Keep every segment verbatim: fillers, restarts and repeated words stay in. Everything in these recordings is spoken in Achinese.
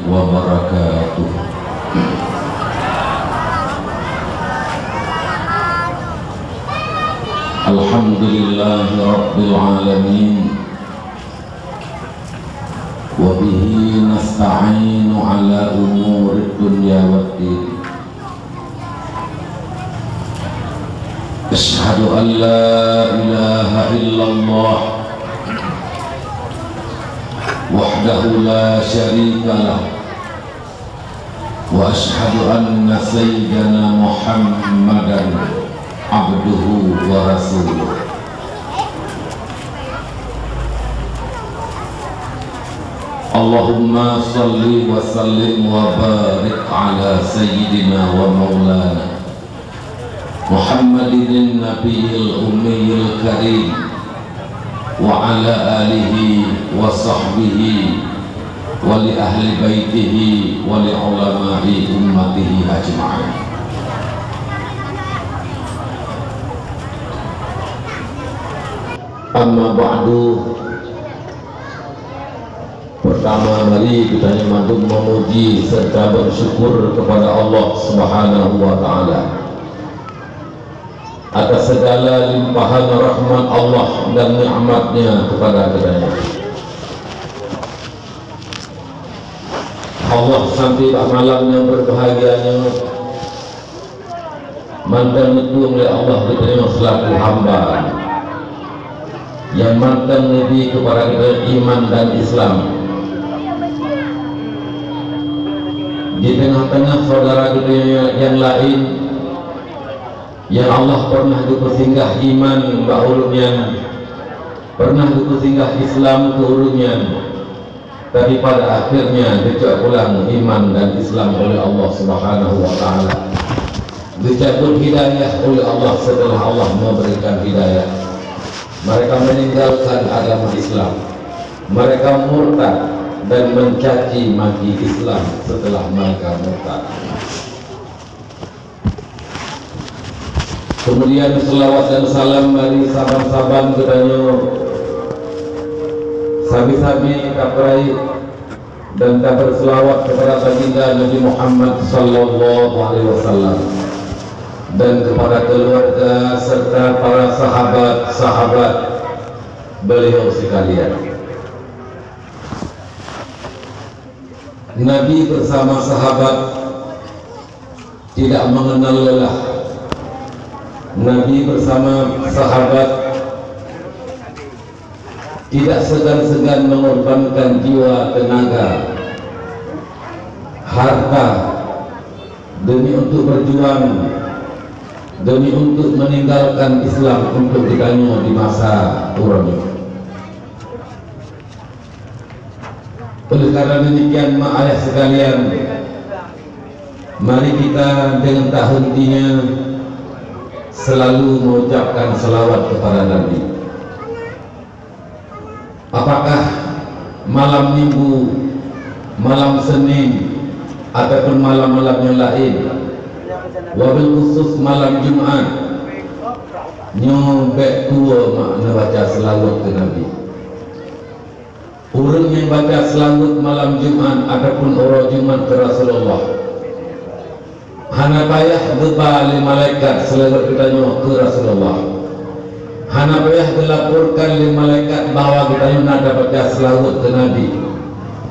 Wabarakatuh. Alhamdulillahi rabbil alamin. Wa bihi nasta'inu ala umurid dunya waddin. Asyhadu an la ilaha illallah wahdahu la syarika lah. Wa asyhadu anna sayyidana Muhammadan abduhu wa rasuluh. Allahumma salli wa sallim wa barik ala sayyidina wa maulana Muhammadin nabiyil ummiyil karim, wa ala alihi wa sahbihi, wa li ahli baitihi, wa li ulama'i ummatihi ajma'in. Amma ba'du. Pertama, mari kita mandum memuji serta bersyukur kepada Allah Subhanahu wa Ta'ala atas segala limpahan rahmat Allah dan nikmat-Nya kepada kita. Allah, sampai bak malam yang berbahagia nyoe, mantong neutueng lé Allah geutanyoe seulaku hamba nyang mantong neubi keupada geutanyoe iman dan Islam. Di teungoh-teungoh syedara geutanyoe nyang laén, nyang Allah pernah geupeusinggah iman bak ureuëng nyan, pernah geupeusinggah Islam keu ureuëng nyan, tapi pada akhirnya geucok pulang iman dan Islam oleh Allah Subhanahu wa Ta'ala. Geucabut hidayah oleh Allah setelah Allah memberikan hidayah. Mereka meninggalkan agama Islam. Mereka murtad dan mencaci maki Islam setelah mereka murtad. Kemudian, selawat dan salam mari saban-saban geutanyoe sabe-sabe tapeurayeuk dan taberselawat kepada Baginda Nabi Muhammad sallallahu alaihi wasallam dan kepada keluarga serta para sahabat-sahabat beliau sekalian. Nabi bersama sahabat tidak mengenal lelah. Nabi bersama sahabat tidak segan-segan mengorbankan jiwa, tenaga, harta demi untuk berjuang, demi untuk meninggalkan Islam untuk geutanyoe di masa uroe nyoe. Oleh karena demikian, mak ayah sekalian, mari kita dengan tak hentinya selalu mengucapkan selawat kepada Nabi. Apakah malam Minggu, malam Senin, ataupun malam-malam yang lain, wabil khusus malam Jumat, nyoe bèk tuwoe mak neubaca selawat keu Nabi. Ureuëng nyang baca selawat malam Jumat ataupun uroe Jumat keu Rasulullah, hana payah geuba lé malaikat selawat geutanyoe keu Rasulullah. Hana payah geulaporkan lé malaikat bahwa geutanyoe na tabaca selawat keu Nabi.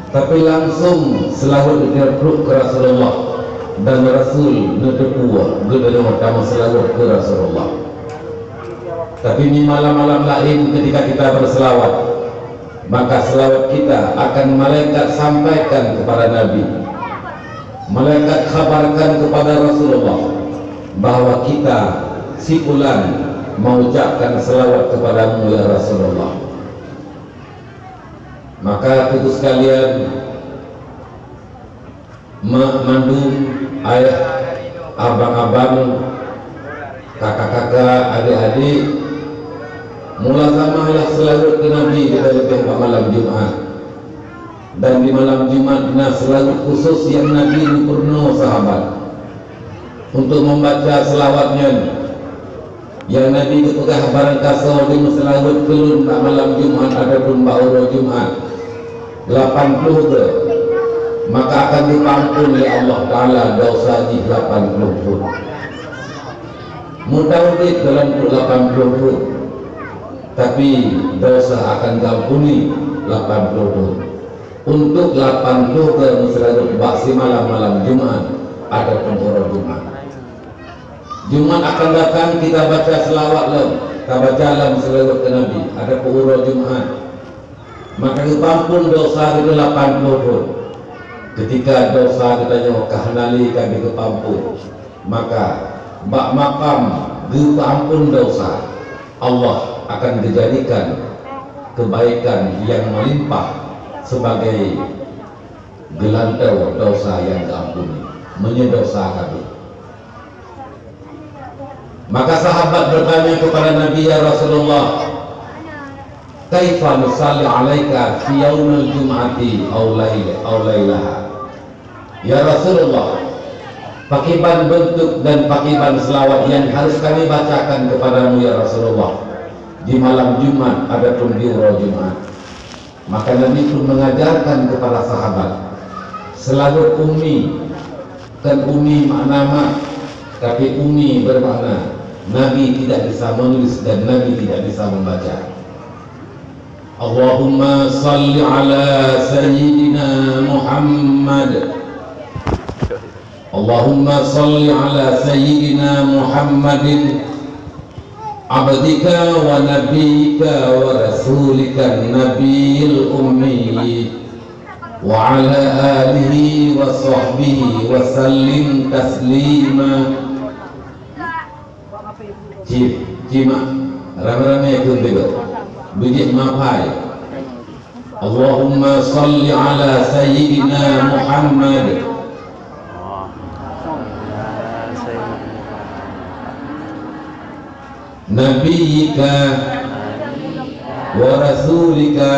Tapi langsung selawat geutanyoe trok keu Rasulullah dan Rasul neuteupeue geutanyoe tameuselawat keu Rasulullah. Tapi di malam-malam lain ketika kita berselawat, maka selawat kita akan malaikat sampaikan kepada Nabi. Malaikat khabarkan kepada Rasulullah bahwa kita si fulan mengucapkan selawat kepadamu, ya Rasulullah. Maka, Teungku sekalian, mak mandum, ayah, abang-abang, kakak-kakak, adik-adik, mulazamahlah selawat keu Nabi leubeh-leubeh bak malam Jumat. Dan di malam Jumat na selawat khusus nyang Nabi neupeurunoe sahabat untuk membaca selawat nyan. Nyang Nabi geupeugah, "Barangkasoe jimeuseulaweuet keu lôn bak malam Jumat ataupun bak uroe Jumat, lapan ploh teuk, maka akan dipeuampon lé Allah Taala desya jih lapan ploh thon. Meunan udeb dalam lapan ploh thon, tapi desya akan geuampuni lapan ploh thon. Untuk lapan ploh thon meuseulaweuet bak simalam malam Jumat ataupun uroe Jumat. Jumat akan datang kita baca selawat lom, kita baca lom selawat ke Nabi, ataupun uroe Jumat. Maka geupeuampon desya geutanyoe lapan ploh thon. Ketika desya geutanyoe ka hana lé ka geupeuampon, maka bak makam geupeuampon desya, Allah akan geujadikan kebaikan yang melimpah sebagai geulantô desya nyang geuampuni, meunyoe desya ka beuet. Maka sahabat bertanya kepada Nabi, "Ya Rasulullah, kaifa nusalli alaika fi yaumil jum'ati aw lail-, aw lailaha?" Ya Rasulullah, pakiban bentuk dan pakiban selawat yang harus kami bacakan kepadamu, ya Rasulullah, di malam Jumat ataupun di uroe Jumat? Maka Nabi pun mengajarkan kepada sahabat, selawat ummi, bukan ummi makna mak, tapi ummi bermakna Nabi tidak bisa menulis dan Nabi tidak bisa membaca. Allahumma salli ala Sayyidina Muhammad. Allahumma salli ala Sayyidina Muhammadin, abdika wa nabiyyika wa rasulika nabiyil ummi, wa ala alihi wa sahbihi wa sallim taslima. Cit, cimak, ramé-ramé keu beugét. Beujeuet mapai. Allahumma salli ala Sayyidina Muhammad. Nabiyyika wa rasulika.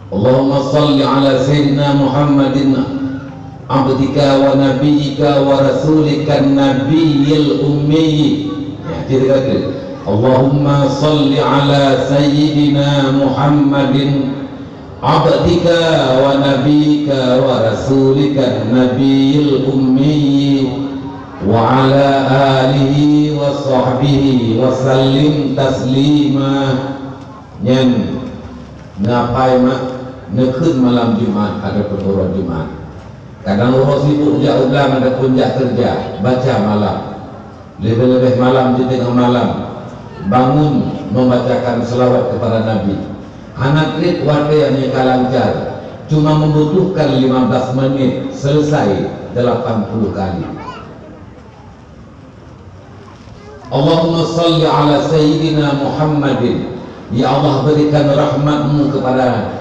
Allahumma salli ala Sayyidina Muhammadin, abdika wa nabiyyika wa rasulika nabiyil ummi. Ya, kita kata, Allahumma salli ala Sayyidina Muhammadin, abdika wa nabiyyika wa rasulika nabiyil ummi, wa ala alihi wa sahbihi wa sallim taslima. Nyan, ngapai mak, neukheun malam Jumat ataupun uroe Jumat. Kadang uroe sibuk jak u blang ataupun jak keureuja, baca malam. Leubeh-leubeh malam di teungoh malam, bangun membacakan selawat kepada Nabi. Hana trép watée nyang ka lancar, cuma membutuhkan lima belas menit, selesai delapan puluh kali. Allahumma salli ala Sayyidina Muhammadin. Ya Allah, berikan rahmat-Mu kepada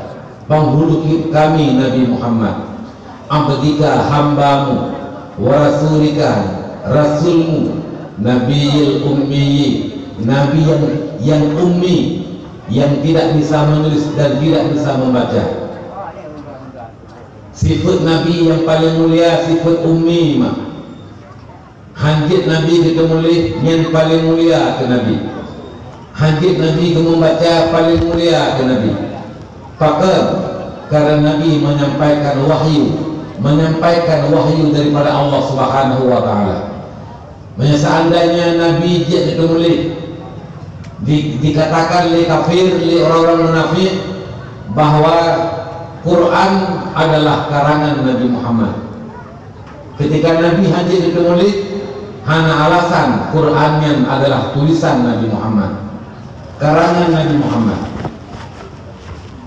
penghulu kami Nabi Muhammad. Abdika, hamba-Mu, wa rasulika, rasul-Mu, nabiyil ummi, nabi yang, yang ummi, yang tidak bisa menulis dan tidak bisa membaca. Sifat Nabi yang paling mulia sifat ummi, mak. Hanjeuet Nabi geuteumuléh, nyan paléng mulia keu Nabi. Hanjeuet Nabi geumeubaca, paléng mulia keu Nabi. Pakon? Karena Nabi menyampaikan wahyu, menyampaikan wahyu daripada Allah Subhanahu wa Ta'ala. Meunyoe seandainya Nabi jeuet geuteumuléh, di-, dikatakan lé kafir, lé orang-orang munafik, bahwa Quran adalah karangan Nabi Muhammad. Ketika Nabi hanjeuet geuteumuléh, hana alasan Quran nyan adalah tulisan Nabi Muhammad, karangan Nabi Muhammad.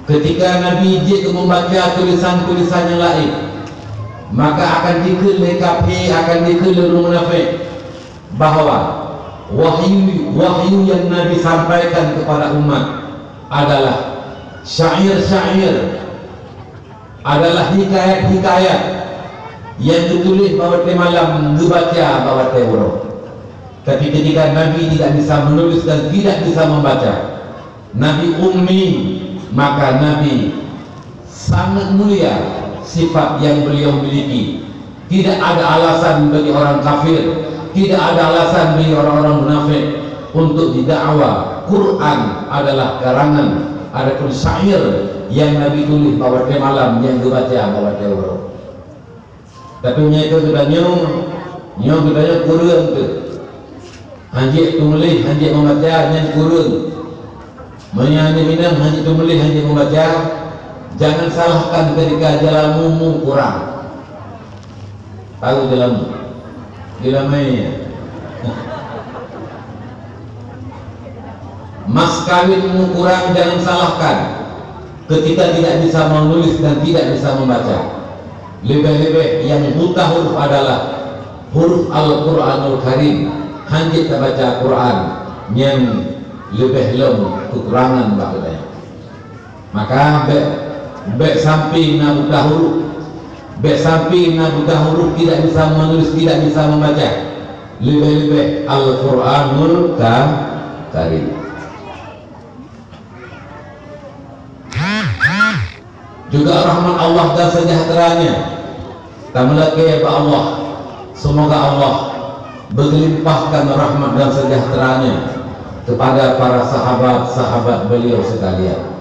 Ketika Nabi jeuet keu membaca tulisan-tulisan nyang laén, maka akan jikheun lé kafé, akan jikheun lé ureuëng munafék, bahwa wahyu, wahyu yang Nabi sampaikan kepada umat adalah syair-syair, adalah hikayat-hikayat yang ditulis bak watée malam, geubaca bak watée uroe. Tapi ketika Nabi tidak bisa menulis dan tidak bisa membaca, Nabi ummi, maka Nabi sangat mulia sifat yang beliau miliki. Tidak ada alasan bagi orang kafir, tidak ada alasan bagi orang-orang munafik untuk didakwa Quran adalah karangan ataupun syair nyang Nabi tuléh bak watée malam, nyang geubaca bak watée uroe. Tapi meunyoe keu geutanyoe, nyoe geutanyoe kureueng teuh. Hanjeuet tuléh, hanjeuet meubaca, nyan kureueng. Meunyoe hana inong hanjeuet tuléh, hanjeuet meubaca, jangan salahkan ketika jalanmu kurang. Tahu jalanmu? Di ramai. Mas kawinmu kurang, jangan salahkan ketika tidak bisa menulis dan tidak bisa membaca. Leubeh-leubeh nyang buta huruf adalah huruf Al-Quranul Karim. Hanjeuet tabaca Quran, nyan leubeh lom keukurangan bak geutanyoe. Maka bék, bék sampai na buta huruf. Bék sampai na buta huruf, tidak bisa menulis, tidak bisa membaca. Leubeh-leubeh Al-Quranul Ka-, Karim. Juga rahmat Allah dan sejahteranya. Tameulakée bak Allah, semoga Allah menggelimpahkan rahmat dan sejahtera-Nya kepada para sahabat-sahabat beliau sekalian.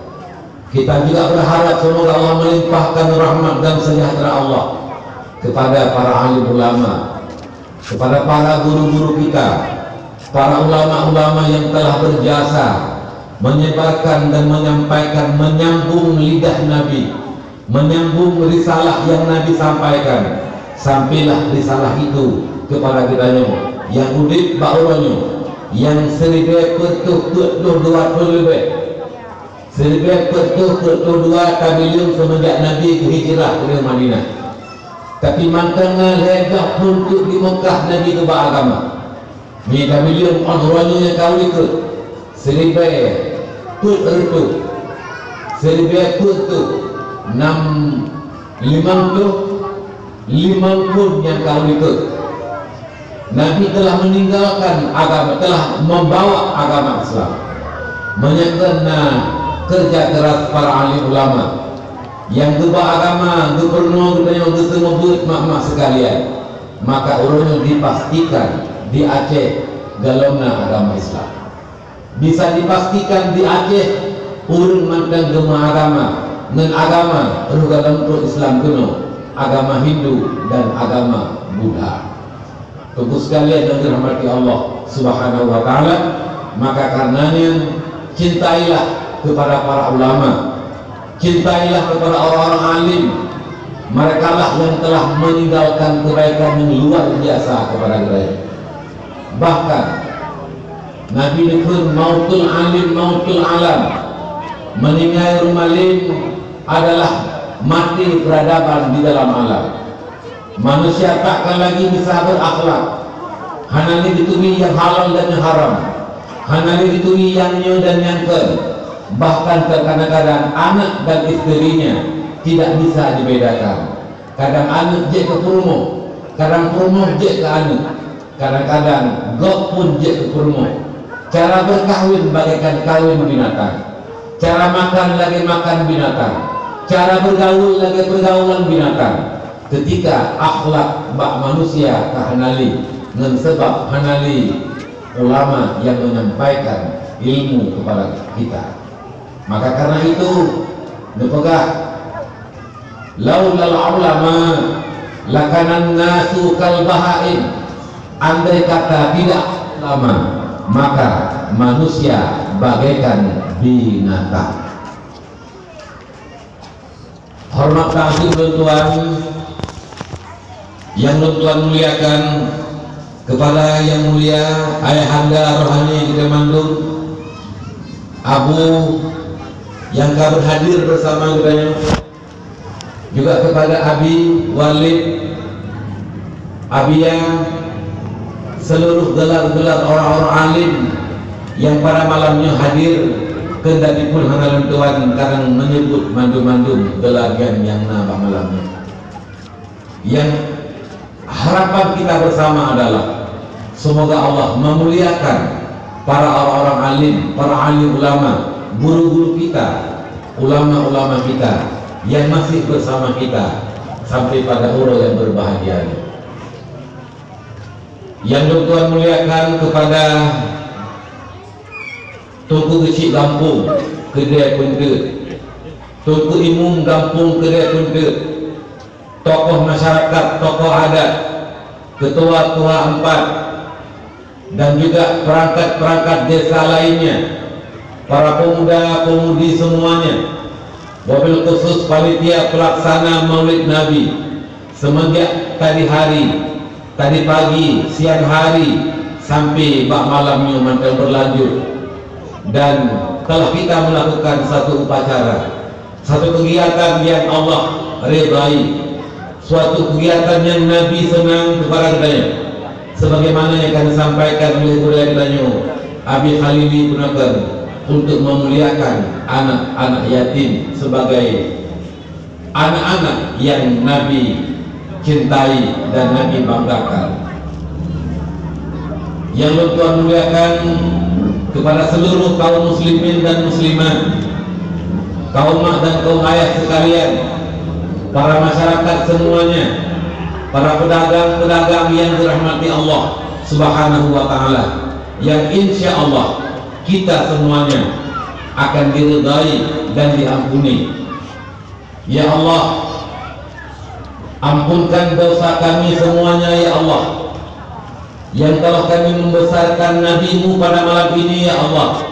Kita juga berharap semoga Allah melimpahkan rahmat dan sejahtera Allah kepada para alim ulama, kepada para guru-guru kita, para ulama-ulama yang telah berjasa menyebarkan dan menyampaikan, menyambung lidah Nabi, menyambung risalah yang Nabi sampaikan. Sampailah risalah itu kepada geutanyoe nyang udeb bak uroe nyoe, nyang siribée peuet reutôh peuet ploh dua thon leubeh. Siribée peuet reutôh peuet ploh dua tabileung seumeujak Nabi geuhijrah keuneuk Madinah. Tapi mantong na lhée boh thon teuk di Meukah Nabi geuba agama. Meunyoe tabileung óh uroe nyoe nyang ka u likot, siribée peuet reutôh, siribée peuet reutôh nam limong ploh limong thon nyang ka u likot. Nabi telah meninggalkan agama, telah membawa agama Islam. Meunyoe kon na kerja keras para alim ulama nyang geuba agama, geupeurunoe geutanyoe geuteumeubeuet mak-mak sekalian, maka ureuëng nyoe dipastikan di Aceh golom na agama Islam. Bisa dipastikan di Aceh, ureuëng mantong geumeuagama ngon agama rôh golom trok Islam keunoe, agama Hindu dan agama Buddha. Teungku sekalian yang dirahmati Allah Subhanahu wa Taala, maka karena nyan cintailah kepada para ulama, cintailah kepada orang-orang alim. Merekalah yang telah meninggalkan kebaikan yang luar biasa kepada kita. Bahkan Nabi neukheun, "Mautul alim, mautul alam." Meuninggai ureuëng alim adalah mati peradaban di dalam alam. Manusia takkan lagi bisa berakhlak. Hana lé jituri nyang halal dan nyang haram. Hana lé jituri nyang nyoe dan nyang kheun. Bahkan terkadang-kadang anak dan isterinya tidak bisa dibedakan. Kadang aneuëk jeuet keu peurumoh, kadang peurumoh jeuet keu aneuëk, kadang-kadang gob pun jeuet keu peurumoh. Cara beukahwén bagaikan kawén binatang. Cara makan lagée makan binatang. Cara beugaul lagée peugaulan binatang. Keutika akhlak bak manusia ka hana lé, ngon sabab hana lé ulama nyang menyampaikan ilmu kepada kita. Maka karena itu, neupeugah, "Laulal ulama lakanan nasu kal bahaim." Andai kata tidak ulama, maka manusia bagaikan binatang. Hormat takzim lôn tuan, nyang lôn tuan muliakan, kepada yang mulia ayahanda rohani kita mandum, Abu yang ka berhadir bersama kita, juga kepada Abi, Walid, Abiya, seluruh gelar-gelar orang-orang alim yang pada malam nyoe hadir, keundadi pun hana lôn tuan kadang menyebut mandum-mandum gelar nyang, nyang na bak malam nyoe. Yang harapan kita bersama adalah semoga Allah memuliakan para orang-orang alim, para alim ulama, guru-guru kita, ulama-ulama kita yang masih bersama kita sampai pada uroe yang berbahagia ini. Yang lôn tuan muliakan kepada Teungku Geuchik Gampông, keudée peunteut, Teungku Imum Gampông Keudè Peunteuk, tokoh masyarakat, tokoh adat, ketua tuha empat, dan juga perangkat-perangkat desa lainnya, para pemuda-pemudi semuanya, wabil khusus panitia pelaksana Maulid Nabi, semenjak tadi hari, tadi pagi, siang hari, sampai bak malam nyoe mantong berlanjut, dan telah kita melakukan satu upacara, satu kegiatan yang Allah redai, suatu kegiatan yang Nabi senang kepada geutanyoe. Sebagaimana yang akan disampaikan oleh gurèe geutanyoe, Abi Khalili Peunakon, untuk memuliakan anak-anak yatim sebagai anak-anak yang Nabi cintai dan Nabi banggakan. Yang lôn tuan muliakan, kepada seluruh kaum muslimin dan muslimat, kaum mak dan kaum ayah sekalian, para masyarakat semuanya, para pedagang-pedagang yang dirahmati Allah Subhanahu wa Ta'ala, yang insya Allah kita semuanya akan diridai dan diampuni. Ya Allah, ampunkan dosa kami semuanya, ya Allah, yang telah kami membesarkan Nabi-Mu pada malam ini, ya Allah.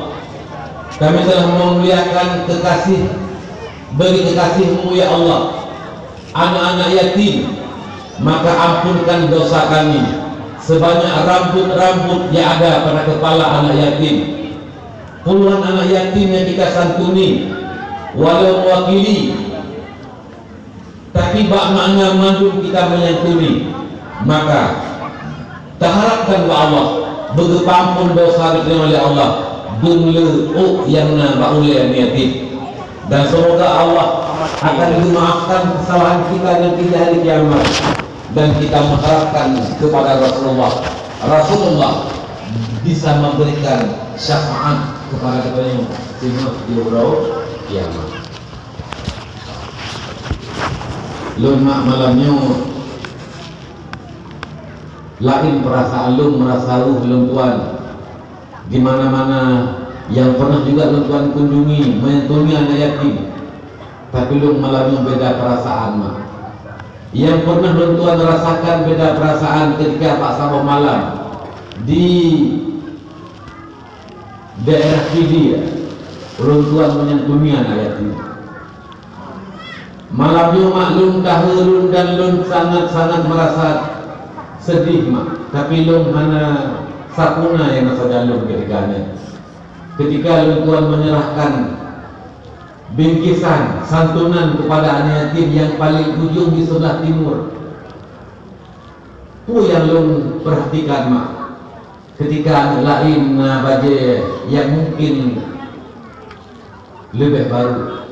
Kami telah memuliakan kekasih, bagi kekasih-Mu, ya Allah, anak-anak yatim, maka ampunkan dosa kami sebanyak rambut-rambut yang ada pada kepala anak yatim. Puluhan anak yatim yang kita santuni, walau mewakili, tapi bak makna mandum kita menyantuni, maka taharapkan bak Allah, beugeupampon dosa geutanyoe lé Allah, deungon le ôk nyang na bak ulèe aneuk yatim. Dan semoga Allah akan memaafkan kesalahan kita nanti di hari kiamat. Dan kita mengharapkan kepada Rasulullah, Rasulullah bisa memberikan syafaat kepada geutanyoe singoh di uroe kiamat. Lôn mak malam nyoe laén peurasaan lôn, meurasa reuh lôn tuan. Di mana-mana nyang pernah juga lôn tuan kunjungi, menyantuni anak yatim, tapi lôn malam nyoe beda peurasaan, mak. Nyang pernah lôn tuan rasakan beda peurasaan ketika bak saboh malam di daerah Pidie, lôn tuan menyantuni anak yatim. Malam nyoe, mak, lôn tahe lôn dan lôn sangat-sangat merasa sedih, mak. Tapi lôn hana sapeue na nyang na sajan lôn ketika nyan. Ketika lôn tuan menyerahkan bingkisan santunan kepada anak yatim nyang paling ujong di sebelah timur, peue nyang lôn perhatikan, mak? Ketika aneuk laén na bajèe nyang mungkin leubeh barô.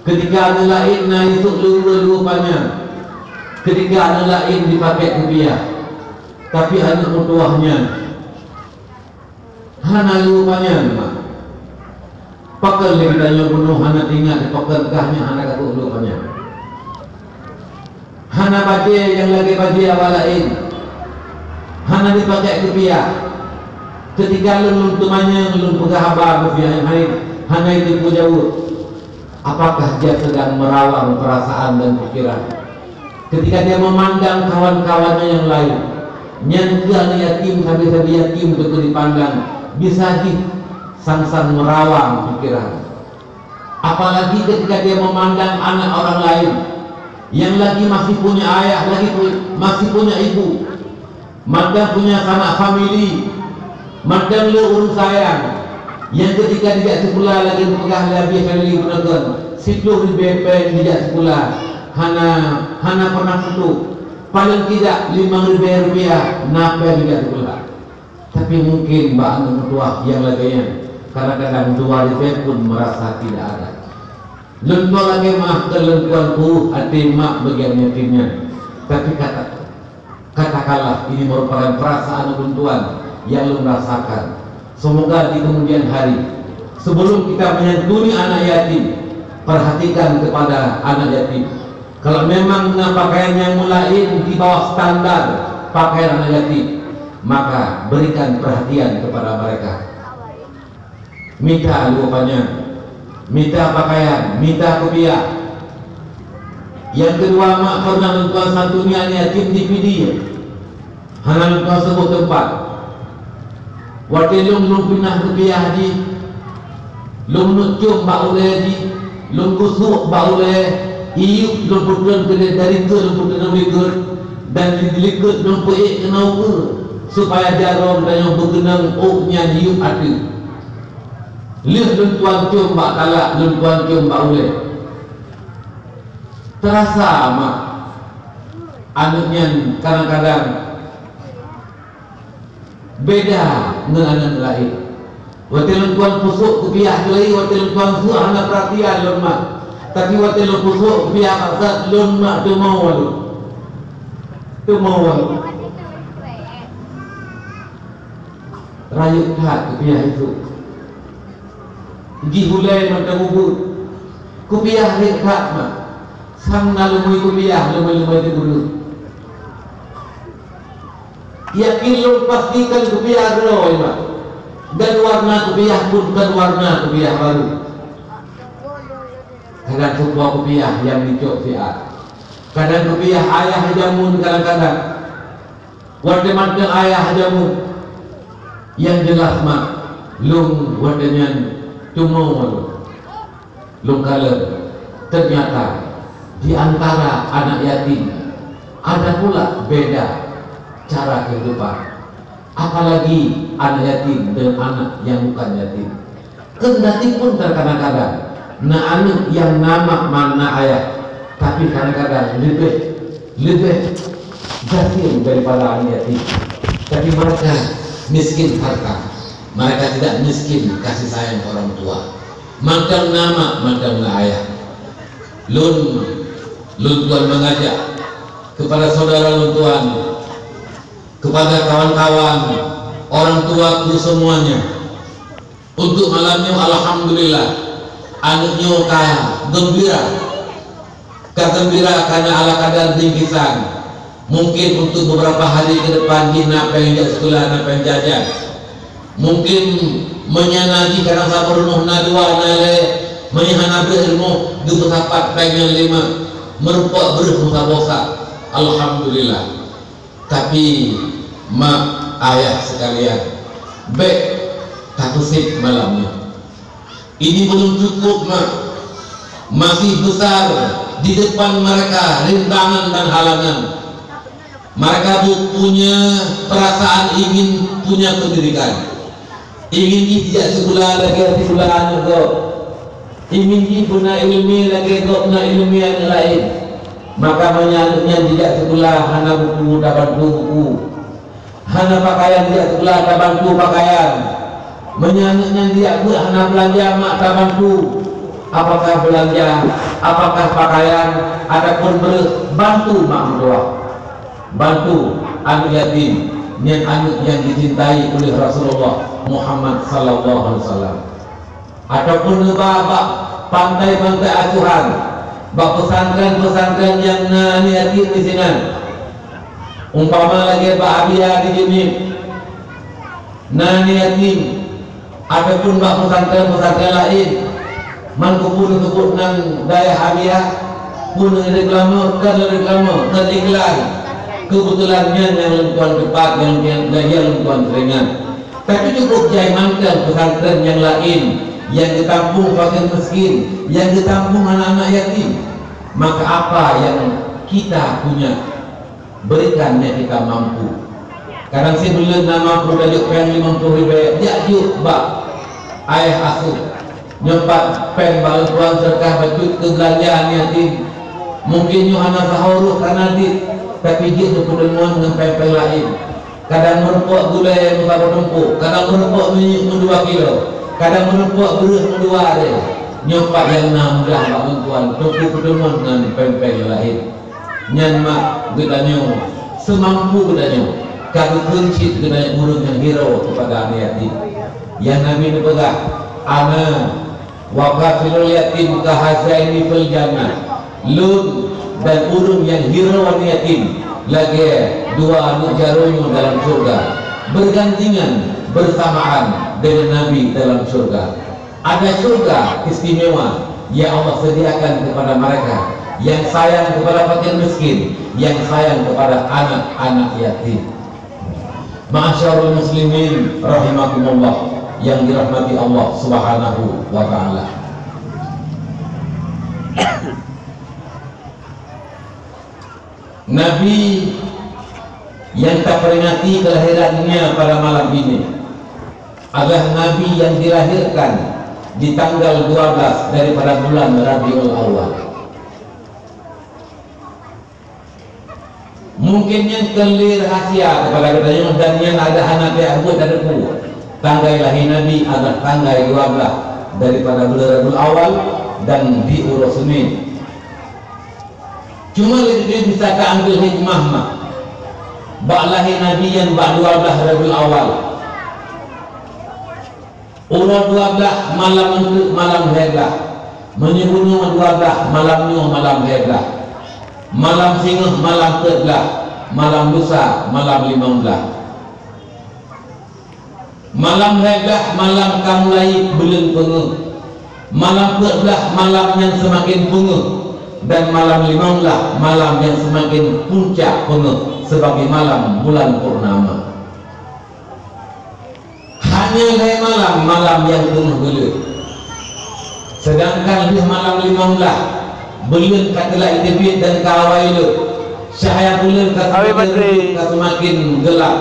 Ketika aneuk laén na isôk luweue-luweue panyang. Ketika aneuk laén jipakèk kupiah. Tapi aneuk meutuwah nyan hana luweue panyang, mak. Pakon lé geutanyoe bunoe hana teuingat pakon kah nyan hana ka luweue panyang? Hana bajèe nyang lagèe bajèe awak laén. Hana jipakèk kupiah. Ketika lôn, lôn teumanyong, lôn peugah haba keu si Hain-Hain, hana jiteupeue jaweueb. Apakah dia sedang merawang perasaan dan pikiran? Ketika dia memandang kawan-kawannya yang lain, nyan keuh aneuk yatim, sabe-sabe yatim beutôi dipandang, bisa jih sang-sang merawang pikiran. Apalagi ketika dia memandang anak orang lain yang lagi masih punya ayah, lagi pu-, masih punya ibu, mantong punya sanak famili, mantong le ureueng sayang, nyang ketika jijak sikula lagèe geupeugah lé Abi Khalili Peunakon, siplôh ribèe pèng jijak sikula, hana, hana pernah putôh. Paleng tidak limong ribèe rupiah na pèng jijak sikula. Tapi mungkin bak aneuk meutuwah nyang lagèe nyan, kadang-kadang dua ribèe pun merasa tidak ada. Lôn tuan lakèe meu'ah keu lôn tuan peue até mak bagi aneuk yatim nyan. Tapi kata, katakanlah ini merupakan perasaan lôn tuan nyang lôn rasakan. Semoga di kemudian hari, sebelum kita menyantuni anak yatim, perhatikan kepada anak yatim. Kalau memang na pakaian nyang meulaén di bawah standar pakaian anak yatim, maka berikan perhatian kepada mereka. Mita luweue panyang. Mita pakaian, mita kupiah. Nyang keudua, mak, pernah lôn tuan santuni aneuk yatim di Pidie. Hana lôn tuan seubut teumpat. Watée lôn, lôn pinah kupiah jih, lôn neuk com bak ulée jih, lôn kusuek bak ulée, iyup lôn peutreun keudeh, dari keue lôn peutreun u likot, dan di likot lôn peuék keunoe u keue, supaya jaroe geutanyoe beukeunong ôk nyan jiyup ateueh. Lheueh lôn tuan com bak talak, lôn tuan com bak ulée. Teurasa mak, aneuk nyan kadang-kadang beda ngon aneuk laén. Watée lôn tuan peusuek kupiah keulayi, watée lôn tuan suek hana peuratian lôn mak. Tapi watée lôn peusuek kupiah bak zat, lôn mak teumawa lôn. Teumawa lôn. Rayeuk that kupiah itu. Jih ulée mantong ubeut. Kupiah rayeuk that mak. Sang na leumui kupiah, leumui-leumui teuguleuk. Yakin lôn pastikan kupiah droe mak. Dan warna kupiah pun kon warna kupiah baru. Kadang seupôt kupiah nyang dicok siat. Kadang kupiah ayah jameun kadang-kadang. Watée mantong ayah jameun, nyang jeulaih mak, lôn watée nyan teumawa lôn. Lôn kalon, teunyata di antara aneuk yatim ada pula beda cara keuhidupan, apalagi aneuk yatim deungon aneuk nyang bukan yatim. Keundati pun teukadang-kadang na aneuk nyang na mak, na ayah, tapi kadang-kadang leubeh, leubeh gasien daripada aneuk yatim. Tapi mereka miskin harta, mereka tidak miskin kasih sayang orang tua. Mantong na mak, mantong na ayah. Lôn, lôn tuan mengajak kepada saudara lôn tuan, kepada kawan-kawan, orang tuaku semuanya. Untuk malam nyoe, alhamdulillah, aneuk nyoe ka geumbira. Ka geumbira karena Allah kadar bingkisan. Mungkin untuk beberapa hari ke depan jih na péng jak sekolah, na péng jajan. Mungkin meunyo na jih kadang saboh rumoh na dua, na lhée, meunyo hana breueh rumoh geupeusapat péng nyang lima, meurumpok breueh meusaboh sa. Alhamdulillah. Tapi, mak, ayah sekalian, bék takusik malam nyoe. Ini belum cukup, mak. Masih besar di depan mereka rintangan dan halangan. Mereka bu-, punya perasaan ingin punya pendidikan. Ingin jih jijak sikula lagée sikula aneuk gob. Ingin jih beuna iéleumé lagée gob na iéleumé aneuk laén. Maka meunyo aneuk nyan jijak sikula hana buku tabantu buku, hana pakaian jijak sikula tabantu pakaian, meunyo aneuk nyan jijak beuet hana beulanja mak tabantu, apakah beulanja, apakah pakaian, ataupun breueh, bantu mak meutuwah. Bantu aneuk yatim, nyan aneuk nyang dicintai oleh Rasulullah Muhammad sallallahu alaihi wasallam. Ataupun neuba bak pantai-pantai asuhan, bak pesantren-pesantren nyang na aneuk yatim di sinan. Umpama lagée bak Abia di Jeunieb, na aneuk yatim, ataupun bak pesantren-pesantren laén, man keupeue neuseubut nan dayah Abia, peue neureklame, kon reklame, kon iklan. Keubeutulan nyan nyang lôn tuan teupat, nyang, nyang, nyang lôn tuan teuringat. Tapi cukup jai mantong pesantren nyang laén nyang geutampông fakir miskin, nyang geutampông anak-anak yatim. Maka apa yang kita punya, berikan nyang kita mampu. Kadang sibuleuen na mampu tajok péng limong ploh ribée, jak jok bak ayah asuh. Nyoe pat péng bak lôn tuan seudeukah bacut keu beulanja aneuk yatim. Mungken nyoe hana sahoe rôh kana dit, tapi jeuet neupeuteumon ngon péng-péng laén. Kadang meurumpok gulée meusaboh tumpôk, kadang meurumpok minyeuk meudua kilo, kadang meurumpok breueh meudua arée. Nyoe pat nyang na mudah bak lôn tuan, teupeu peuteumon ngon péng-péng nyang laén. Nyan mak geutanyoe, seumampu geutanyoe, ka geukheun cit geutanyoe ureuëng nyang hireue keupada aneuk yatim. Nyang Nabi neupeugah, "Ana wa kafilul yatim kahazaini fil jannah." Lôn dan ureuëng nyang hireue aneuk yatim lagée dua aneuk jaroe nyoe dalam syeuruga, bergantian, bersamaan dengan Nabi dalam syeuruga. Ada syurga istimewa yang Allah sediakan kepada mereka yang sayang kepada fakir miskin, yang sayang kepada anak-anak yatim. Ma'asyiral muslimin rahimakumullah yang dirahmati Allah Subhanahu wa taala. Nabi yang taperingati kelahirannya pada malam ini adalah Nabi yang dilahirkan di tanggal dua belas daripada bulan Rabiul Awal. Mungkin nyan kon lé rahasia kepada geutanyoe dan nyan ada hana teubuet dan teupeue. Tanggai lahé Nabi adalah tanggai dua belas daripada bulan Rabiul Awal dan di uroe Senin. Cuma lé bisa taambil hikmah mah bak lahé Nabi nyan bak dua belas Rabiul Awal. Uroe dua belas malam eunteuk malam lhèe belas. Meunyoe bunoe dua belas malam nyoe malam lhèe belas. Malam singoh malam peuet belas, malam lusa malam limong belas. Malam lhèe belas malam ka mulai buleuen peungeuh. Malam peuet belas malam nyang seumaken peungeuh, dan malam limong belas malam nyang seumaken puncak peungeuh sebagai malam bulan purnama. Hanya lhèe malam, malam nyang teungoh buleuen. Sedangkan lheueh malam limong belas, buleuen ka teulak jiteubiet dan ka awai lheueh. Cahya buleuen ka seumaken redup, ka seumaken geulap.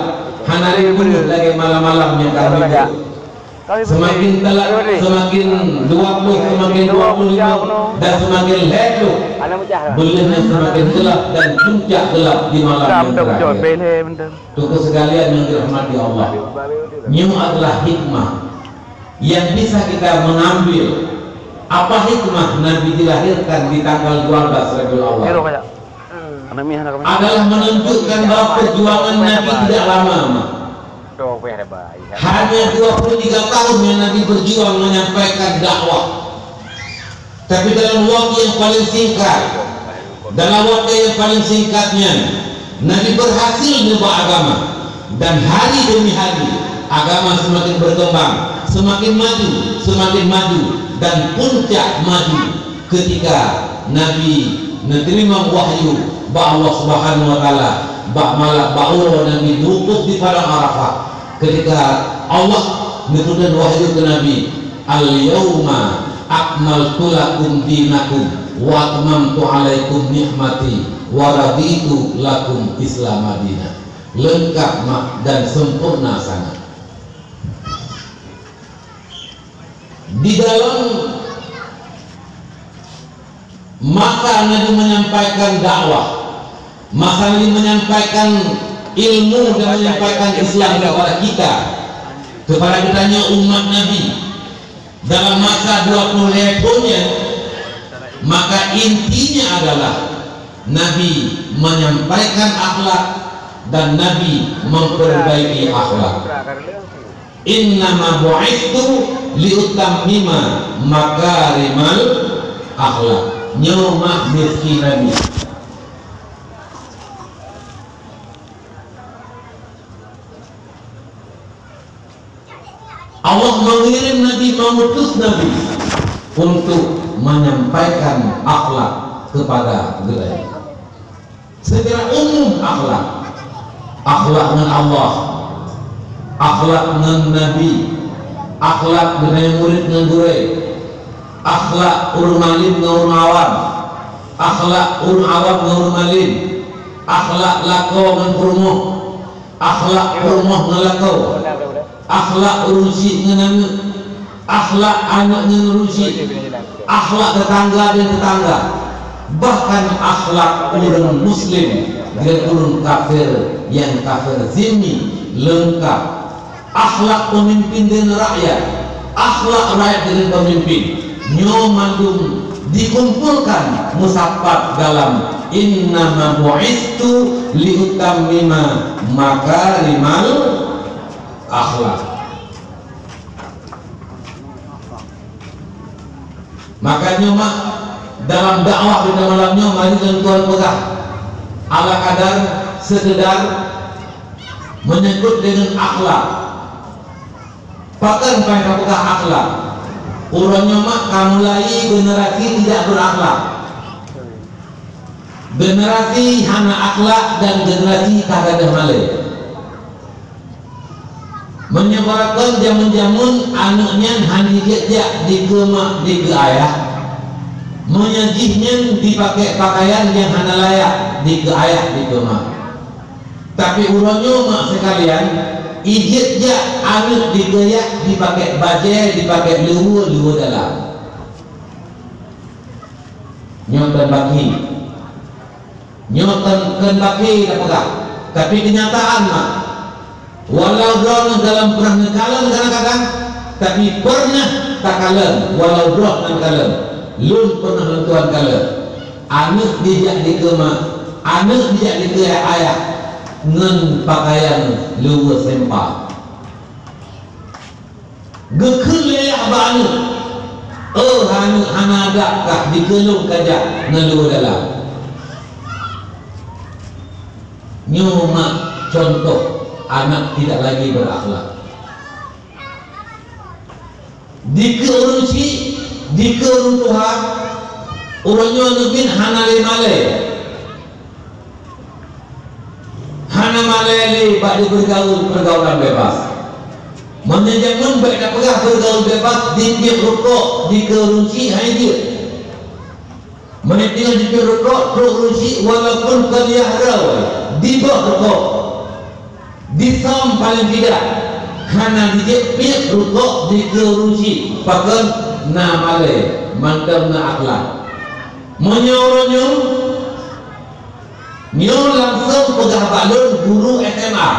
Hana lé buleuen lagèe malam-malam nyang ka minggu. Seumaken telat, seumaken dua ploh, seumaken dua ploh lima, dan seumaken lhèe ploh. Buleuen nyan seumaken geulap dan puncak geulap di malam nyang terakhir. Teungku sekalian yang dirahmati Allah, nyoe adalah hikmah yang bisa kita mengambil. Apa hikmah Nabi dilahirkan di tanggal dua belas Rabiul Awal? Adalah menunjukkan bahwa perjuangan Nabi tidak lama, Mak. Hanya dua puluh tiga tahun yang Nabi berjuang menyampaikan dakwah. Tapi dalam waktu yang paling singkat, dalam waktu yang paling singkat nyan, Nabi berhasil neubak agama. Dan hari demi hari, agama semakin berkembang, semakin maju, semakin maju, dan puncak maju ketika Nabi neuteurimong wahyu bak Allah Subhanahu wa Taala, bak malam, bak uroe Nabi meuwukuf di Padang Arafah. Ketika Allah neupeudong wahyu keu Nabi, "Al-yauma akmaltu lakum dinakum wa atmamtu alaikum ni'mati wa raditu lakum Islama dina." Leungkap ma-, dan sempurna sangat. Di dalam masa Nabi menyampaikan dakwah, masa Nabi menyampaikan ilmu dan menyampaikan Islam kepada kita, kepada geutanyoe umat Nabi, dalam masa dua puluh lhèe thôn nyan, maka intinya adalah Nabi menyampaikan akhlak dan Nabi memperbaiki akhlak. "Innama bu'istu liutammima makarimal akhlak." Nyoe mak misi Nabi. Allah mengirim Nabi, mengutus Nabi untuk menyampaikan akhlak kepada geutanyoe. Secara umum akhlak. Akhlak ngon Allah. Akhlak ngon Nabi. Akhlak geutanyoe murit ngon gurèe. Akhlak ureueng malem ngon ureueng awam. Akhlak ureueng awam ngon ureueng malem. Akhlak lakoe ngon peurumoh. Akhlak peurumoh ngon lakoe. Akhlak ureueng chik ngon aneuk. Akhlak aneuk ngon ureueng chik. Akhlak tetangga dan tetangga. Bahkan akhlak ureueng muslim dengan ureueng kafir nyang kafir zimmi leungkap. Akhlak pemimpin dengan rakyat. Akhlak rakyat dengan pemimpin. Nyoe mandum dikumpulkan meusapat dalam "Innama bu'istu liutammima makarimal akhlak." Maka nyoe mak, dalam dakwah kita malam nyoe, mari lôn tuan peugah ala kadar sekedar menyangkut dengan akhlak. Pakon payah tapeugah akhlak? Uroe nyoe mak ka mulai generasi tidak berakhlak. Generasi hana akhlak dan generasi ka gadôh malée. Meunyoe barakan jameun-jameun aneuëk nyan hana jijak dikeue mak dikeue ayah, meunyoe jih nyan jipakée pakaian nyang hana layak dikeue ayah dikeue mak. Tapi uroe nyoe mak seukalian, ijak jak aneuëk dikeue yah jipakée bajée, jipakée luweue-luweue dalam. Nyoe kon baki. Nyoe kon, kon baki tapeugah, tapi keunyataan mak. Walau droeneuh dalam peureunah neukalon kadang-kadang, tapi peureunah takalon walau droeneuh neukalon. Lôn peureunah lôn tuan kalon. Aneuëk jijak dikeue mak, aneuëk jijak dikeue ayah ngon pakaian luweue sempa. Geukheun lé yah bak aneuëk, "Oh aneuëk hana adab kah dikeue lôn kajak ngon luweue dalam." Nyoe mak contoh anak tidak lagi berakhlak. Dikeue ureuëng chik, dikeue ureuëng tuha, uroe nyoe aneuëk miet hana lé malée. Hana malée lé bak jibeureugaul peurgaulan bebas. Meunyoe jameun bék tapeugah beureugaul bebas, dipiep rukok dikeue ureuëng chik hai jeuet. Meunyoe tinggai dipiep rukok trok ureuëng chik walaupun kon yah droe, diboh rukok, disöm paléng tidak, hana jijak piep rukok dikeue ureuëng chik pakon na malée mantong na akhlak. Meunyoe uroe nyoe Nyoe langsong peugah bak lôn guru S M A.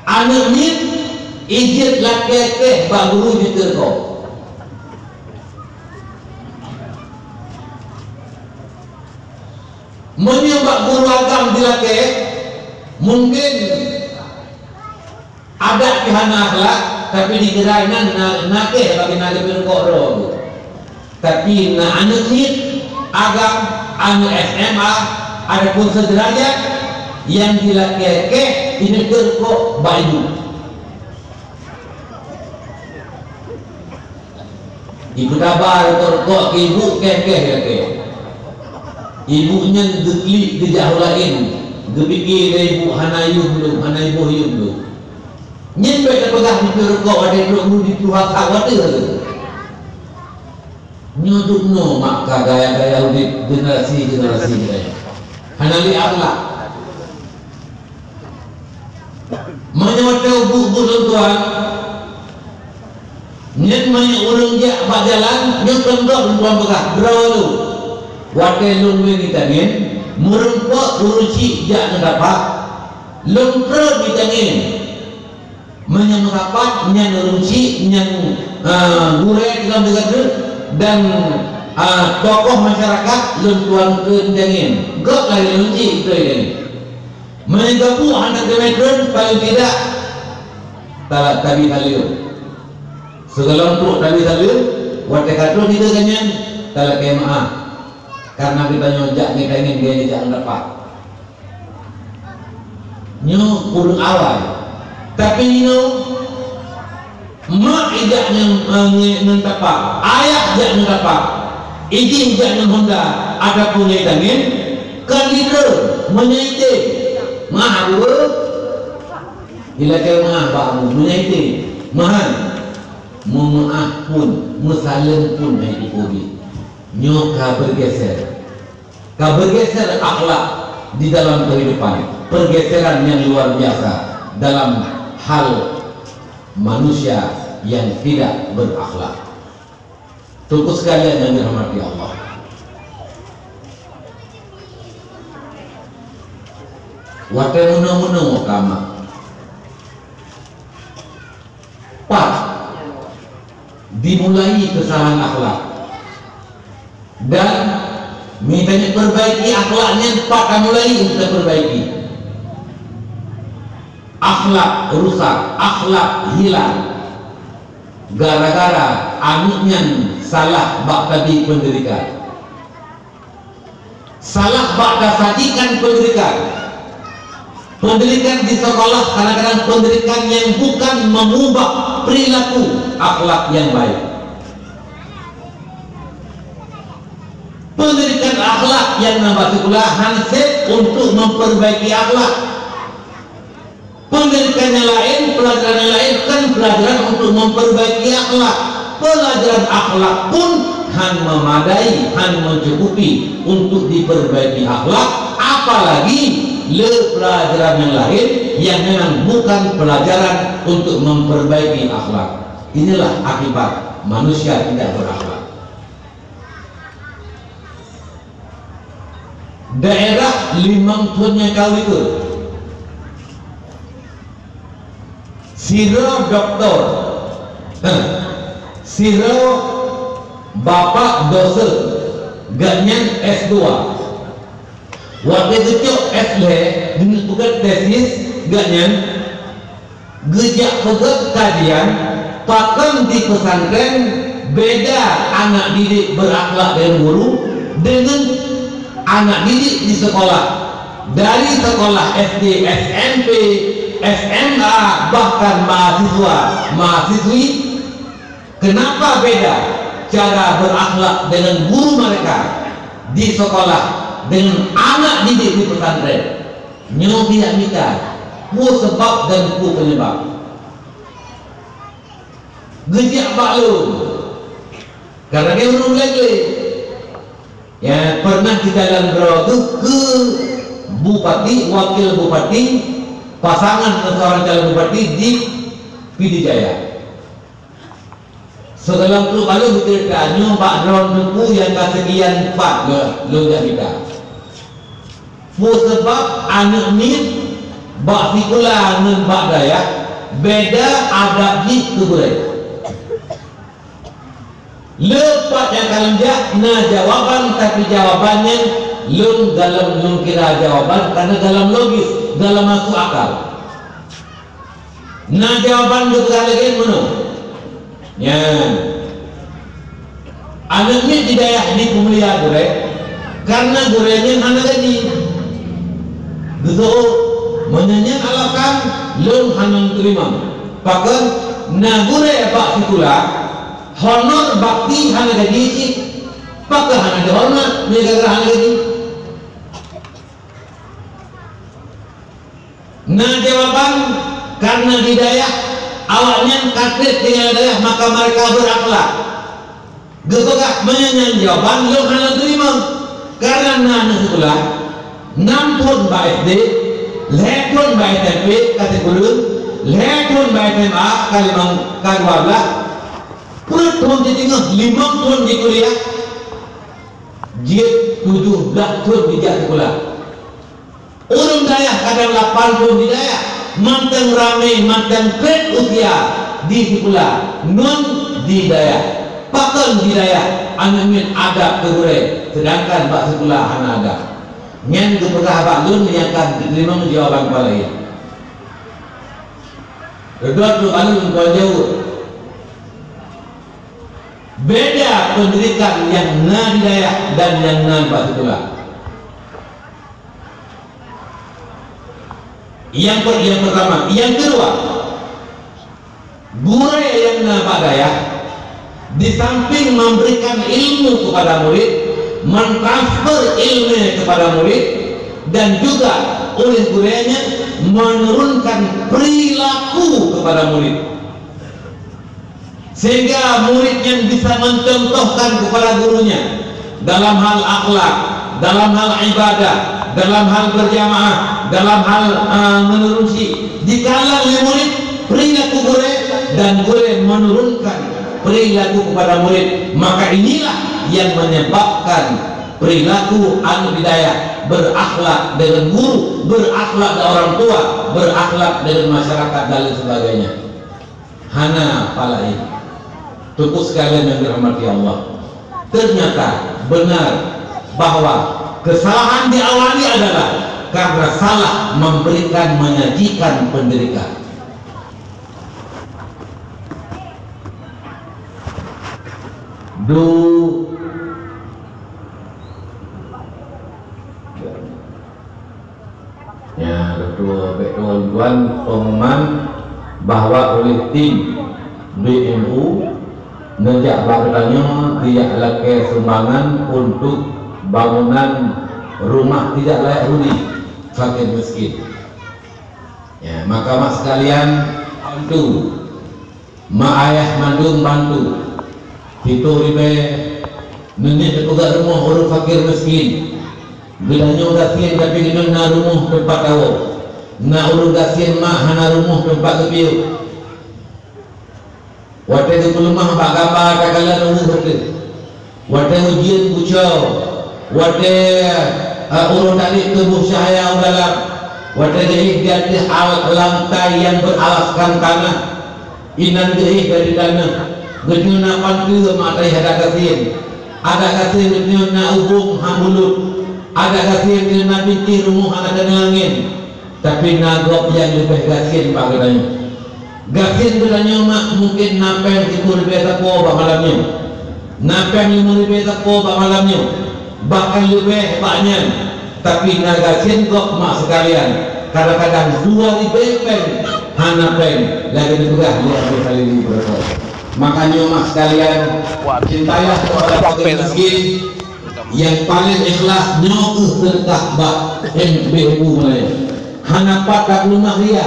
Aneuëk miet ijeuet lakée keh bak guru jiteuko. Meunyoe bak guru agam jilakée, mungken adak pih hana akhlak, tapi di keurai nan na, na keh bagi na geupeurumpok droe. Tapi na aneuëk miet agam, aneuëk S M A, ataupun seudeurajat nyang jilakée keh, ineuk rukok bak ibu. Ipeutaba rukok-rukok keu ibu, keh-keh lakée. Ibu nyan geuklik geujak u laén, geupike lé ibu hana yum lom, hana iboh yum lom. Nyan bék tapeugah dipeurukok watée trok guru dipeuruhat that watée lagée. Nyoe dum noe mak ka gaya-gaya udeb generasi-generasi gaya. Hana lé akhlak. Meunyoe watée ubu-ubu lôn tuan, nyan meunyoe ureuëng jak bak jalan, nyoe kon gob lôn tuan peugah, droe lôn. Watée lôn lé geutangieng, meurumpok ureuëng chik jak ngon tapak, lôn treun geutangieng. Meunyoe meusapat nyan ureuëng chik, nyan, a, gurée lom deungon treuk, dan, a, tokoh masyarakat lôn tuan treun geutangieng. Gob lagée ureuëng chik treun geutangieng. Meunyoe geupeue hana teumé treun, paling tidak tala-, tabi saleuem. Sigohlom trok tabi saleuem, watée ka trok dikeue geuh nyan, talakée meuáh. Kareuna geutanyoe jak ngieng-ngieng gaya jak ngon tapak. Nyoe ureuëng awai. Tapi inoe Mak ijak ngon, eh, ngon tapak, ayah jak ngon tapak, ijih jak ngon honda, ataupun ngon tangieng, kan jitreun meunyoe item. Meuáh, Abu, ilakée meuáh bak Abu, meunyoe item. Meuhan, meumeuáh pun, meusaleuem pun hai ibu bi. Nyoe ka bergeser. Ka bergeser akhlak di dalam kehidupan, pergeseran yang luar biasa dalam hal manusia yang tidak berakhlak. Teungku sekalian yang dirahmati Allah, watée meunoe-meunoe kama, pat dimulai kesalahan akhlak. Dan mita perbaiki akhlak nyan pat tamulai untuk perbaiki. Akhlak rusak, akhlak hilang gara-gara aneuëk nyan salah bak tabi pendidikan. Salah bak tasajikan pendidikan. Pendidikan di sekolah kadang-kadang pendidikan yang bukan mengubah perilaku akhlak yang baik. Pendidikan akhlak yang nambah sikula hansét untuk memperbaiki akhlak. Pendidikan yang lain, pelajaran yang lain kan pelajaran untuk memperbaiki akhlak. Pelajaran akhlak pun han memadai, han mencukupi untuk diperbaiki akhlak, apalagi le pelajaran yang lain yang memang bukan pelajaran untuk memperbaiki akhlak. Inilah akibat manusia tidak berakhlak. Daerah limong thôn nyang ka u likot. Sidroe doktor, eh, sidroe bapak dosen, gobnyan S dua. Watèe geucok S lhèe, geupeugah tesis, gobnyan geujak peugöt kajian, pakon di pesantren beda anak didik berakhlak deungon guru deungon anak didik di sekolah, dari sekolah S D, S M P, S M A, bahkan mahasiswa, mahasiswi. Kenapa beda cara berakhlak dengan guru mereka di sekolah dengan anak didik di pesantren? Nyoe pihak mita, peue sebab dan peue penyebab? Geujak bak lôn, karena dia ureueng lé-lé. Ya, pernah kita dalam droe keu bupati, wakil bupati, pasangan ngon seorang calon bupati di Pidie Jaya. Sigohlom trok bak lôn beucerita, nyoe bak droe teungku nyang ka seukian pat lôn jak mita. Peue sabab aneuk miet bak sikula ngon bak dayah beda adab jih keu gurèe. Le pat nyang ka lôn jak na jawaban, tapi jawaban nyan lôn galom lôn kira jawaban karena galom logis, galom masuk akal. Na jawaban geupeugah lagèe meunoe. Nyan. Aneuk miet di dayah jipeumulia gurèe, karena gurèe nyan hana gaji. Geuseuôt, meunyoe nyan alasan lôn hana teurimong. Pakon na gurèe bak sikula, honor bakti hana gaji cit, pakon hana jihoreumat meunyoe gara-gara hana gaji. Na jawaban, karena di dayah awaknyan ka trép tinggai dayah, maka mereka berakhlak. Geupeugah meunyoe nyan jawaban lôn hana teurimong, karena na aneuk sikula nam thôn bak S D, lhèe thôn bak S M P ka sikureueng, lhèe thôn bak S M A ka limong, ka dua blah, peuet thôn jiteungoh, limong thôn jikuliah, jeuet tujoh blah thôn jijak sikula. Ureueng dayah kadang lapan thôn di dayah, mantong ramé, mantong trép usia di sikula, ngon di dayah. Pakon di dayah aneuk miet adab keu gurèe, seudangkan bak sikula hana adab. Nyan geupeugah bak lôn nyang ka teurimong jawaban kepala ia. Reudot lôn anu lôn tuan jaweueb. Beda pendidikan nyang na di dayah dan nyang na bak sikula. Yang per-, yang pertama, yang kedua, gurèe nyang na bak dayah, di samping memberikan ilmu kepada murid, mentransfer ilmu kepada murid, dan juga oleh gurèe nyan menurunkan perilaku kepada murid. Sehingga murid nyan bisa mencontohkan kepada gurunya dalam hal akhlak, dalam hal ibadah, dalam hal berjamaah, dalam hal, eh, menerusi. Dikalon lé murid perilaku gurèe dan gurèe menurunkan perilaku kepada murid, maka inilah yang menyebabkan perilaku aneuk di dayah berakhlak dengan guru, berakhlak dengan orang tua, berakhlak dengan masyarakat dan lain sebagainya. Hana apa laén. Teungku sekalian yang dirahmati Allah, ternyata benar bahwa kesalahan diawali adalah karena salah memberikan, menyajikan pendidikan. Du- Ya, beutôi, beutôi tuan pengumuman bahwa oleh tim B M U neujak bak geutanyoe geujak lakée sumbangan untuk bangunan rumah tidak layak huni fakir miskin. Ya, maka mak sekalian, bantu. Mak ayah mandum bantu. Pintoe ribée, neujak teupeugah rumoh ureuëng fakir miskin. Geutanyoe gasien tapi geutanyoe na rumoh teumpat tawoe. Na ureuëng gasien mak hana rumoh teumpat geupiôh. Watée geupeuleumah bak gamba takalon ureuëng sabe. Watée ujeuen kucok, watée, eh, uroe tadi tuboh cahya u dalam, watée jih di ateueh al-, lantai nyang beuralaskan tanah, inan jih dari tanah, geutanyoe na panteue mata hada gasien, ada gasien geutanyoe na ubong han bulut, ada gasien geutanyoe na bintéh rumoh hana keunong angén. Tapi na gob nyang leubeh gasien bak geutanyoe. Gasien geutanyoe mak mungken na péng sikureueng ribée sapo bak malam nyoe. Na péng limong ribée sapo bak malam nyoe. Bahkan leubeh bak nyan. Tapi na gasien gob mak sekalian. Kadang-kadang dua ribée péng hana péng. Lagée neupeugah lé Abu Khalili Barakat. Makanya mak sekalian, cintailah kepada fakir miskin. Nyang paleng ikhlas nyoe kheueh seudeukah bak M B U Malaya. Hana pat tapeuleumah ria,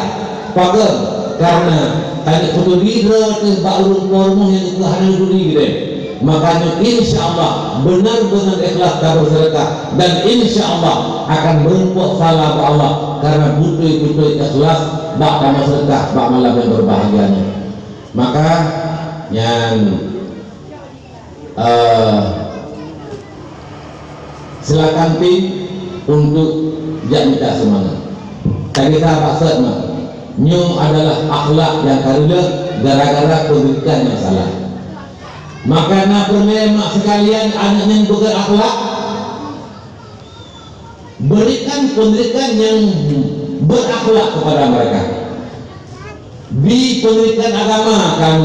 pakon? Karena tanyoe peuduli droe teuh bak ureuëng po rumoh nyang geupeue hana peuduli geude. Makanya insya Allah benar-benar ikhlas tabeuseudeukah dan insya Allah akan meurumpok phala bak Allah karena beutôi-beutôi ikhlas bak tabeuseudeukah bak malam nyang berbahagia nyoe. Maka nyan Eh, silakan pi untuk jak mita sumbangan. Tadi saya maksud mah, nyoe adalah akhlak nyang ka reuloh gara-gara pendidikan nyang salah. Maka na peureulée mak sekalian aneuk nyan beukeuakhlak, Berikan pendidikan yang berakhlak kepada mereka. Bi pendidikan agama kan,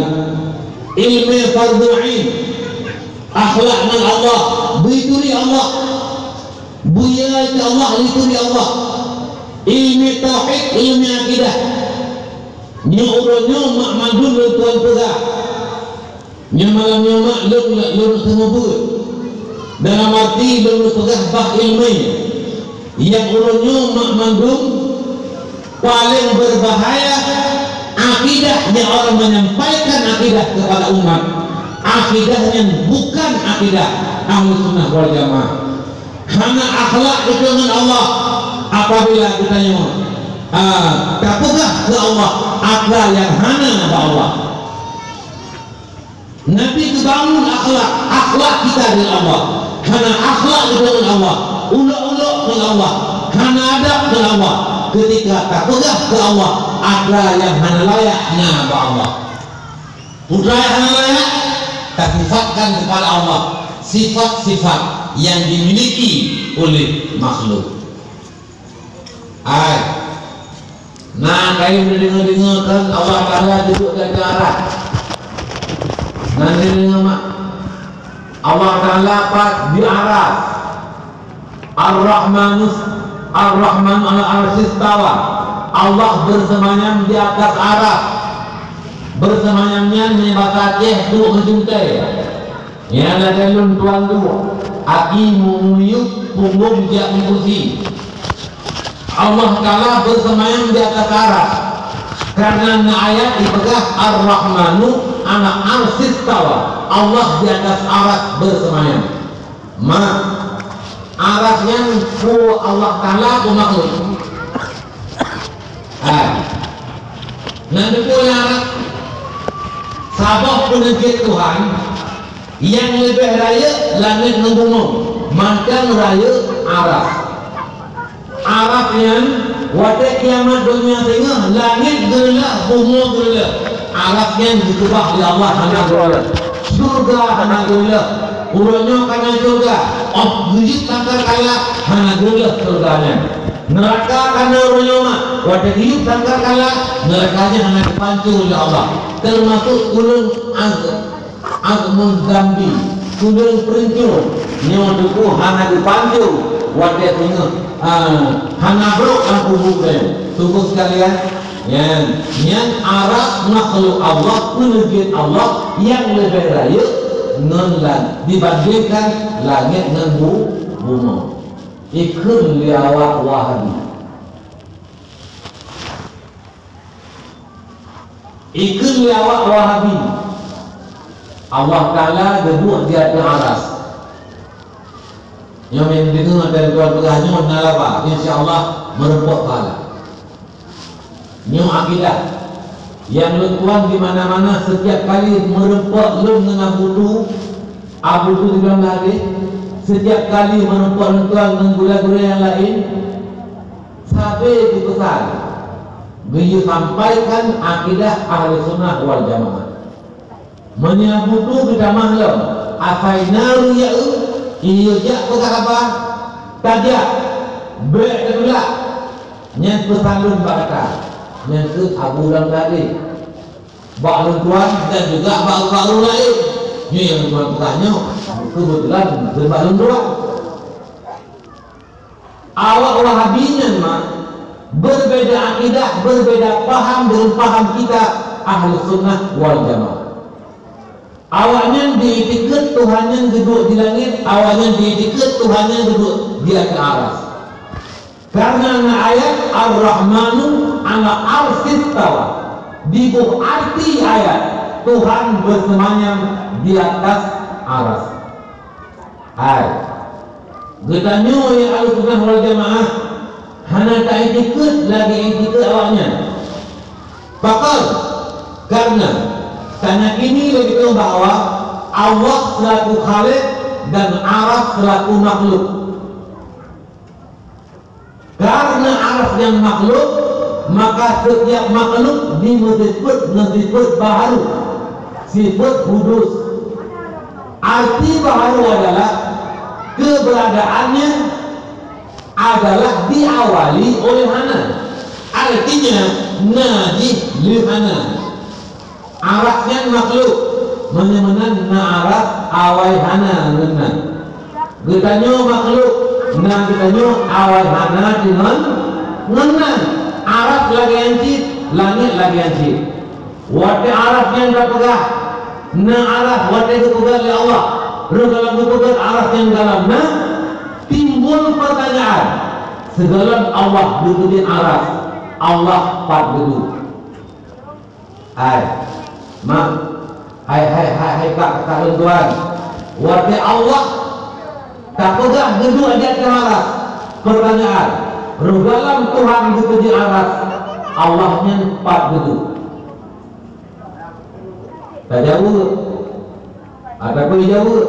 ilmu fardu ain, akhlak ngon Allah, beuturi Allah, buya keu Allah, lituri Allah, ilmu tauhid, ilmu akidah. Nyoe uroe nyoe mak mandum lôn tuan peugah. Nyoe malam nyoe mak lôn, lôn teumeubuet. Dalam arti lôn peugah bah ilmu. Nyang ulôn nyoe mak mandum paling berbahaya akidah nyang orang menyampaikan akidah kepada umat. Akidah nyang bukan akidah Ahlussunnah wal Jamaah. Hana akhlak deungon Allah apabila geutanyoe, ah, tapeugah keu Allah atra nyang hana bak Allah. Nabi geubangun akhlak, akhlak kita dengan Allah. Hana akhlak deungon Allah, ulok-ulok ngon Allah, hana adab ngon Allah. Ketika tapeugah keu Allah atra nyang hana layak na bak Allah. Peue nyang hana layak, tasifatkan kepada Allah sifat-sifat yang dimiliki oleh makhluk. Hai, na kayém neudeungoe-deungoe kan Allah Taala duduk di aras. Na neudeungoe mak, Allah Taala pat di aras. Ar-Rahmanus, Ar-Rahman ala arsy istawa. Allah bersemayam di atas aras. Bersemayam nyan meunyoe basa Aceh duek meujuntai. Nyan lagée lôn tuan duek, aki meumiyueb punggong jak meukusi. Allah Taala bersemayam di atas aras. Karena na ayat dipeugah Ar-Rahmanu ala arsy istawa. Allah di atas aras bersemayam. Mak, aras nyan peue Allah Taala peue makhluk? Hai. Nan teupeue aras? Saboh peuneujeuet Tuhan nyang leubeh rayeuk langét ngon bumoe, mantong rayeuk aras. Aras nyan, watée kiamat donya singoh, langét geureuloh, bumoe geureuloh. Aras nyan geukeubah lé Allah hana geureuloh. Syeuruga hana geureuloh. Uroe nyoe ka na syeuruga, óh geuyueb sangkakala hana geureuloh syeuruga nyan. Neuraka ka na uroe nyoe mak, watée geuyueb sangkakala, neuraka nyan hana geupancô lé Allah. Teumasok ulôn az- Azmun zambi, tuleueng peuruncong, nyoe teupeu hana geupancô. Watée singoh, ah, hana brok lam kubu nyan. Teungku sekalian, nyan, nyan aras makhluk Allah, peuneubiet Allah nyang leubeh rayeuk ngon la-, dibandingkan langét ngon bu-, bumoe. Ikheun lé awak Wahabi. Ikheun lé awak Wahabi, Allah Taala geuduek di ateueh aras. Nyoe deungoe dan tuan peugah nyoe na laba, insya Allah meureumpok pahala. Nyoe akidah nyang lôn tuan di mana-mana, setiap kali meureumpok lôn ngon Abu Tu, Abu Tu di dalam hadis, setiap kali meureumpok lôn tuan ngon gurée-gurée nyang laén, sabe geupeusan, geuyue sampaikan akidah Ahlussunnah wal Jamaah. Meunyoe butu geutamah lom, asai na ureuëng jak eu, iyue jak peugah haba, tajak, bék tatulak. Nyan peusan lôn bak gata, nyan keuh Abu Lam tadi. Bak lôn tuan dan juga bak ureuëng laén. Nyoe nyang lôn tuan peugah nyoe, keubeutulan keuh bak lôn tuan. Awak Wahabi nyan mak, berbeda akidah, berbeda paham dengan paham kita Ahlus Sunnah wal Jamaah. Awaknyan diiktikeuet Tuhan nyan geuduek di langét, awaknyan diiktikeuet Tuhan nyan geuduek di ateueh aras. Karena na ayat Ar-Rahmanu 'alal 'arsy istawa. Diboh arti ayat, Tuhan bersemayam di atas aras. Hai, geutanyoe nyang Ahlussunnah wal Jamaah hana taiktikeuet lagée iktikeuet awaknyan. Pakon? Karena tanyakini lé geutanyoe bahwa Allah selaku Khaliq dan aras selaku makhluk. Karena aras nyan makhluk, maka setiap makhluk dimeusifeuet ngon sifeuet baharu, sifeuet hudus. Arti baharu adalah keberadaannya adalah diawali oleh hana. Artinya, na jih lheueh hana. Aras nyan makhluk, meunyoe meunan na aras awai hana ngon na. Geutanyoe makhluk, na geutanyoe awai hana deungon ngon na. Aras lagée nyan cit, langét lagée nyan cit. Watée aras nyan tapeugah, na aras watée geupeugah lé Allah, roh dalam geupeugah aras nyan dalam na, timbul peutanyaan, sigohlom Allah geupeujeuet aras, Allah pat geuduek? Hai, mak, hai, hai, hai, hai, kak, kak lôn tuan. Watée Allah tapeugah geuduek di ateueh aras, peutanyaan, roh dalam Tuhan geupeujeuet aras, Allah nyan pat geuduek? Tajaweueb. Ataupun jaweueb,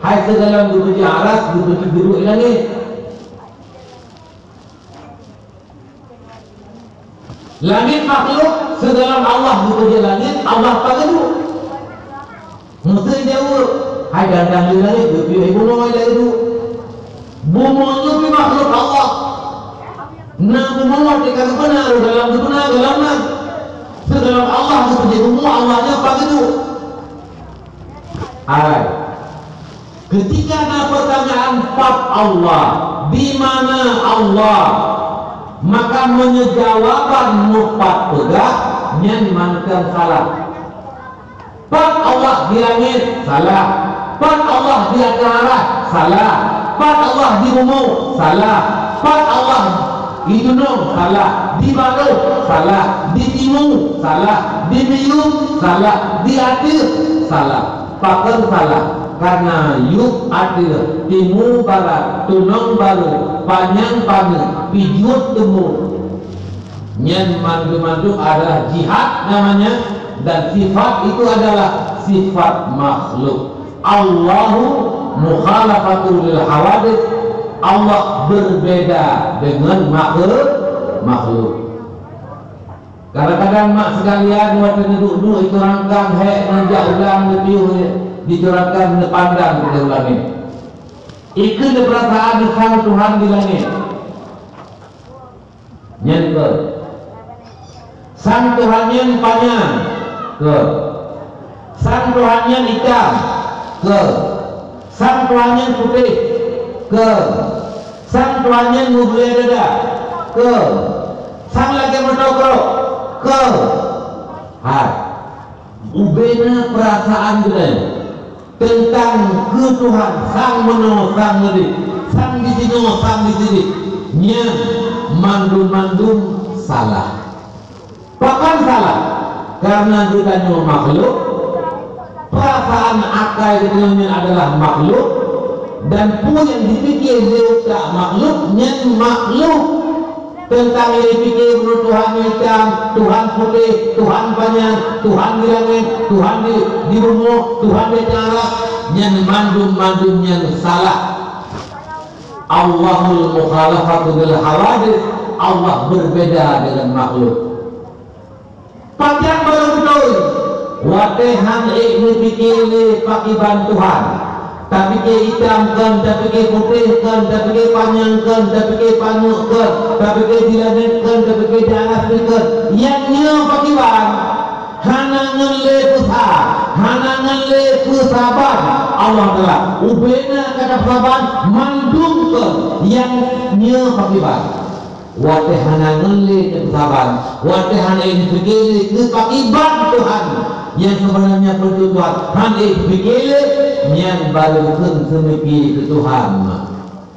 hai sigohlom geupeujeuet aras, geupeujeuet geuduek di langét. Langét makhluk, sigohlom Allah geupeujeuet langét, Allah pat geuduek? Meusé jaweueb, hai dan-dan di langét geupiôh bumoe lagée duek. Bumoe nyoe pih makhluk Allah. Na bumoe watée ka geupeuna, dalam geupeuna, dalam na. Sigohlom Allah geupeujeuet bumoe, Allah nyan pat geuduek? Hai. Ketika na peutanyaan pat Allah, di mana Allah, maka meunyoe jawaban meupat peugah, nyan mantong salah. Pat Allah di langét, salah. Pat Allah di ateueh aras, salah. Pat Allah di bumoe, salah. Pat Allah di tunong, salah. Di baroh, salah. Di timu, salah. Di miyueb, salah. Di ateueh, salah. Pakon salah? Karena yueb ateueh, timu barat, tunong baroh, panyang paneuk, pijuet teumu. Nyan mandum-mandum adalah jihad namanya, dan sifat itu adalah sifat makhluk. Allahu mukhalafatu lil hawadits, Allah berbeda dengan makhluk, makhluk. Kadang-kadang mak sekalian, watée neuduek-duek itu rangkang hék ngon jak ulang neupiôh, itu rangkang neupandang keu ulang nyan. Ikheun neupeurasaan sang Tuhan di langét. Nyan keuh. Sang Tuhan nyan panyang. Keuh. Sang Tuhan nyan itam. Keuh. Sang Tuhan nyan putéh. Keuh. Sang Tuhan nyan meubri dada, keu. Sang lagée meutokrok, keu. Hai, ubena peurasaan geutanyoe teuntang keu Tuhan, sang meunoe, sang meudeh, sang disinoe, sang disideh, nyan mandum-mandum salah. Pakon salah? Karena geutanyoe makhluk, perasaan akai geutanyoe nyan adalah makhluk, dan peue nyang jipike lé utak makhluk nyan makhluk. Teuntang nyang jipike bunoe Tuhan nyang itam, Tuhan putéh, Tuhan panyang, Tuhan di langét, Tuhan di, di rumoh, Tuhan di darat, nyan mandum-mandum nyan salah. Allahul mukhalafatu lil hawadits, Allah berbeda dengan makhluk. Pajan barô beutôi, watée hán ék neupike lé pakiban Tuhan, tapike itam kon, tapike putéh kon, tapike panyang kon, tapike paneuk kon, tapike di langét kon, tapike di aras kon, nyang nyoe pakiban. Hana ngon lé peusa, hana ngon lé peusaban Allah Taala. Ubena ka tapeusaban mandum kon nyang nyoe pakiban. Watée hana ngon lé tapeusaban, watée hana ék neupike lé keu pakiban Tuhan nyang seubeunanya peuntut Tuhan, hana ék neupike lé, nyan barô kheun seumiki keu Tuhan.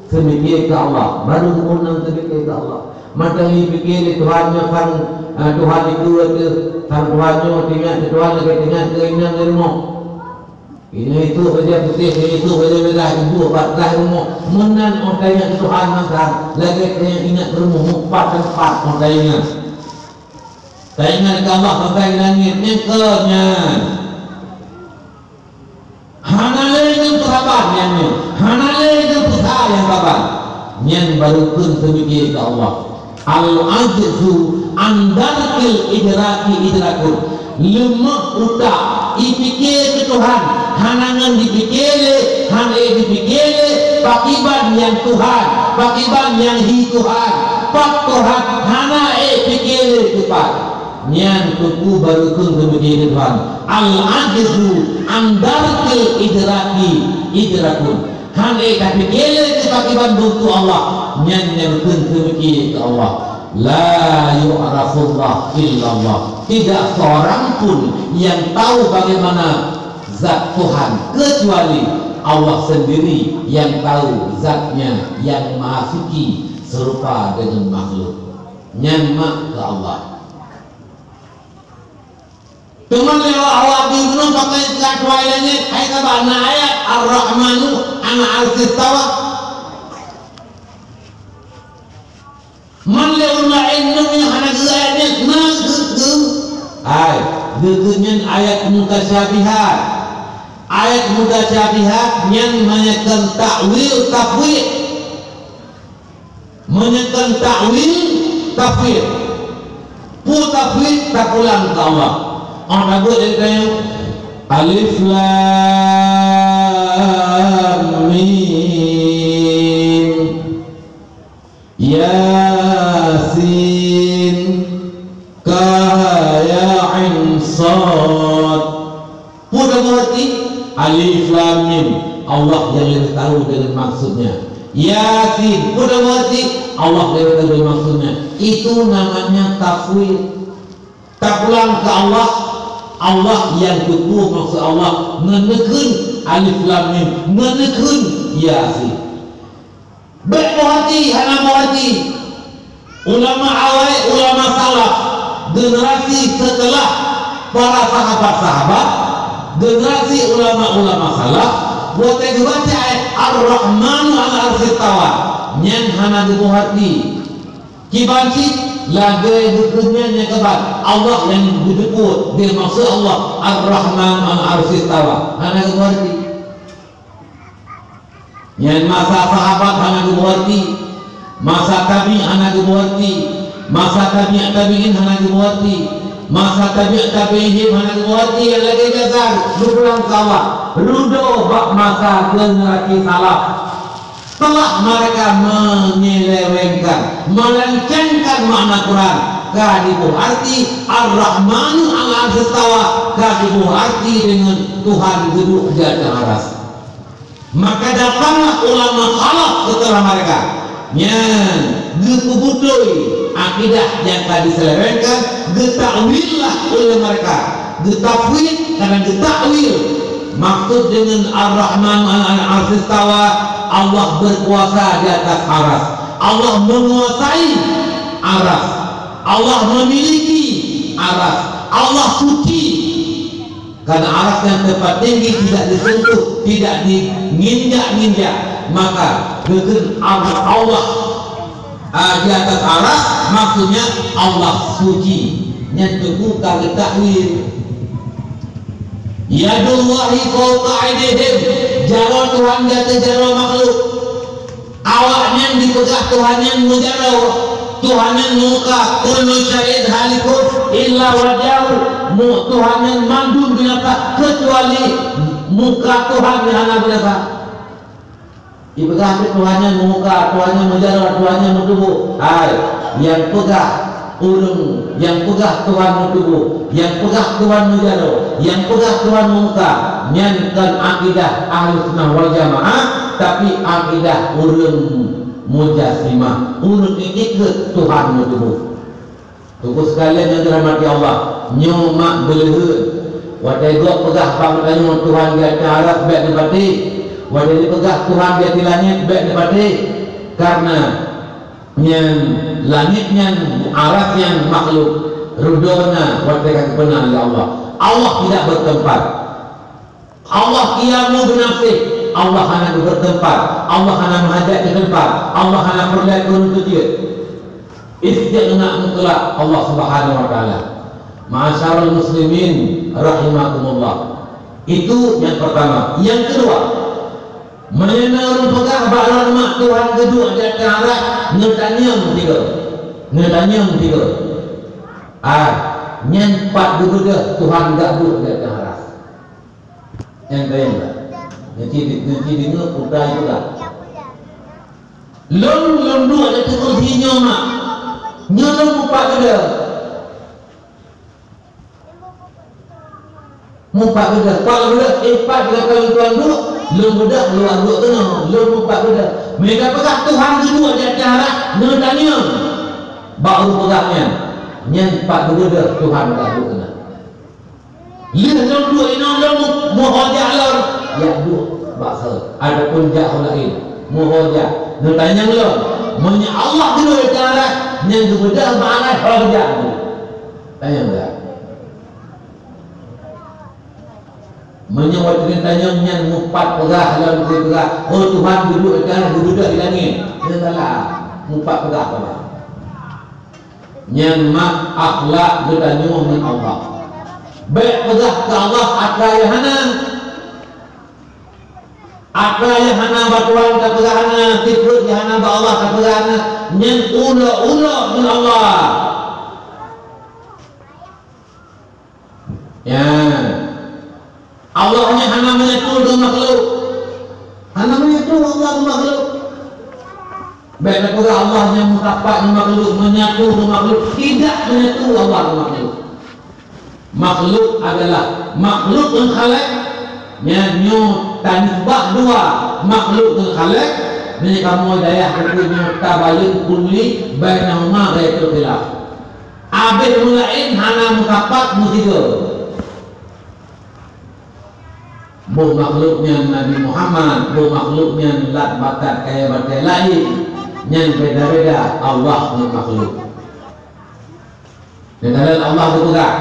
Seumiki keu Allah, barô geupeunang seumiki keu Allah. Mantong jipike lé Tuhan nyoe sang, eh, Tuhan itu ateueh, sang Tuhan nyoe teuingat keu Tuhan lagée teuingat keu inong di rumoh. Inong itu saja putéh, inong itu saja merah, ibu bak teulah rumoh. Meunan oh teuingat keu Tuhan mantong, lagée teuingat keu rumoh, meupat teumpat oh teuingat. Teuingat keu Allah sampai langét nyan keu nyan. Hana lé nyang peusaban nyang nyoe, hana lé nyang peusa nyang saban. Nyan barô kheun seumiki keu Allah. Al-ajzu an darkil idraki idrakun. Leumoh utak, ipike keu Tuhan, hana ngon jipike lé, hana ék jipike lé, pakiban nyang Tuhan, pakiban nyang hi Tuhan, pat Tuhan, hana ék pike lé keu pat. Nyan teungku barô kheun seumiki keu Tuhan. Al-ajzu an darkil idraki idrakun. Hana ék tapike lé keu pakiban buntut Allah, nyan nyang kheun seumiki keu Allah. La yu'rafullah illallah. Tidak seorang pun yang tahu bagaimana zat Tuhan kecuali Allah sendiri yang tahu zatnya yang maha suci serupa dengan makhluk. Nyan mak keu Allah. Teuma lé awak-awak Yunus pakai istilah tuai langét, hai saban na ayat Ar-Rahmanu 'alal 'arsy istawa. Man lé ulama ilmu nyang hana geu ayat nyan na geu, geu. Hai, geu, geu nyan ayat mutasyabihat. Ayat mutasyabihat nyan meunyoe kon takwil tafwid. Meunyoe kon takwil tafwid, peue tafwid tapulang keu Allah. Oh, na buet dari tanyoe. Alif Lam Mim. Yasin. Kaf, ha, ya, ain, sad. Peue tameureuti? Alif Lam Mim. Allah nyang leubeh tahu dengan maksudnya. Yasin. Peue tameureuti? Allah nyang leubeh tahu dengan maksudnya. Itu namanya tafwid. Tapulang keu Allah. Allah nyang teupeu maksud Allah ngon neukheun Alif Lam Mim, ngon neukheun Yasin. Bék meuhati, hana meuhati. Ulama awai, ulama salaf, generasi setelah para sahabat-sahabat, generasi ulama-ulama salaf, watée geubaca ayat Ar-Rahmanu 'alal 'arsy istawa, nyan hana geumeuhati. Kiban cit lagée geukheun nyan nyang keubat, Allah nyang geuteupeue, geumaksud Allah Ar-Rahmanu 'alal 'arsy istawa, hana geumeuhati. Nyan masa sahabat hana geumeuhati, masa tabi' hana geumeuhati, masa tabi' tabi'in hana geumeuhati, masa tabi' tabi'ihim hana geumeuhati, nyang lagée dasar geupulang keu Allah, rudôh bak masa generasi salaf. Telah mereka menyelewengkan, melencengkan makna Quran, ka geuarti Ar-Rahmanu 'alal 'arsy istawa, ka geuarti dengan Tuhan geuduek di ateueh aras. Maka datanglah ulama khalaf setelah mereka. Nyan geupeubutôi akidah nyang ka diseulewengkan, geutakwil lah oleh mereka. Geutafwid karena geutakwil. Maksud dengan Ar-Rahman al-Arsy Istawa, Allah berkuasa di atas aras. Allah menguasai aras. Allah memiliki aras. Allah suci. Karena aras yang tempat tinggi tidak disentuh, tidak diinjak-injak, maka geukheun Allah, ah, di atas aras, maksudnya Allah suci. Nyan teupeu ka geutakwil. Yadullahi fawqa aidihim, jaroe Tuhan di ateueh jaroe makhluk. Awaknyan jipeugah Tuhan nyan meujaroe, Tuhan nyan muka, kullu syai'in halikun illa wajhahu, mu-, Tuhan nyan mandum binasa, keucuali muka Tuhan nyang hana binasa. Jipeugah Tuhan nyan muka, Tuhan nyan meujaroe, Tuhan nyan meutuboh. Hai, nyang peugah ureuëng nyang peugah Tuhan meutuboh, nyang peugah Tuhan meujaroe, nyang peugah Tuhan meuka, nyan kon akidah Ahlussunnah wal Jamaah, tapi akidah ureuëng mujassimah, ureuëng iktikeuet Tuhan meutuboh. Teungku sekalian nyang dirahmati Allah, nyoe mak beuleuheuen. Watée gob peugah bak geutanyoe Tuhan di ateueh aras bék neupatéh. Watée jipeugah Tuhan di ateueh langét bék neupatéh. Karena nyan, langét nyan, aras nyan makhluk, ridho na watée ka geupeuna lé Allah. Allah tidak bertempat. Allah qiyamu binafsih. Allah hana geubertempat. Allah hana meuhajat keu teumpat. Allah hana peureulée keu ureuëng keu jeuet. Istighna mutlak Allah Subhanahu wa Taala. Ma'asyiral muslimin rahimakumullah. Itu yang pertama. Yang kedua, meunyoe na ureuëng peugah bak lôn mak Tuhan geuduek di ateueh aras, neutanyong tiga. Neutanyong tiga. Ah, nyan pat geubeudôh Tuhan geuduek di ateueh aras. Nyan tanyong dah. Nanti, nanti deungoe utai juga. Lôn, lôn duek di ateueh kursi nyoe mak. Nyoe lôn mupat beudôh. Mupat beudôh, pat beudôh, eh, pat beudôh, lôn tuan duek, lôn beudôh, lôn duek keunoe, lôn mupat beudôh. Meunyoe ka peugah Tuhan geuduek di ateueh aras, neutanyong bak ureuëng peugah nyan, nyan pat beudôh Tuhan ka duek keunoe. Lheueh lôn duek inoe lôn mu-, meuho jak lôn, jak duek bak kheun, ataupun jak ho laén, meuho jak. Neutanyong lôn, meunyoe Allah geuduek di ateueh aras, nyan geubeudôh bak aras ho jak. Tanyong dah. Meunyoe watée tanyong nyan mupat peugah lom, peugah, "Oh, Tuhan geuduek di ateueh, geubeudôh di langét." Nyan salah, mupat peugah, peugah. Nyan mak akhlak geutanyoe ngon Allah. Bék peugah keu Allah atra nyang hana. Atra nyang hana bak Tuhan tapeugah hana, sifeuet nyang hana bak Allah tapeugah hana, nyan ulok-ulok ngon Allah. Ya. Allah nyan hana meunyetu deungon makhluk. Hana meunyetu Allah deungon makhluk. Bék tapeugah Allah nyan meusapat deungon makhluk, meunyetu deungon makhluk. Tidak meunyetu Allah deungon makhluk. Makhluk adalah makhluk nyang khalek, nyan nyoe tanisbah dua makhluk nyang khalek, nyan kamoe dayah keupeue nyoe tabayeuen kulli bainahuma ghaiyatul khilaf. Abéh meulaén hana meusapat meusigoe. Boh makhluk nyan Nabi Muhammad, boh makhluk nyan lat batat kayée batée laén, nyan beda-beda Allah ngon makhluk. Di dalam Allah geupeugah,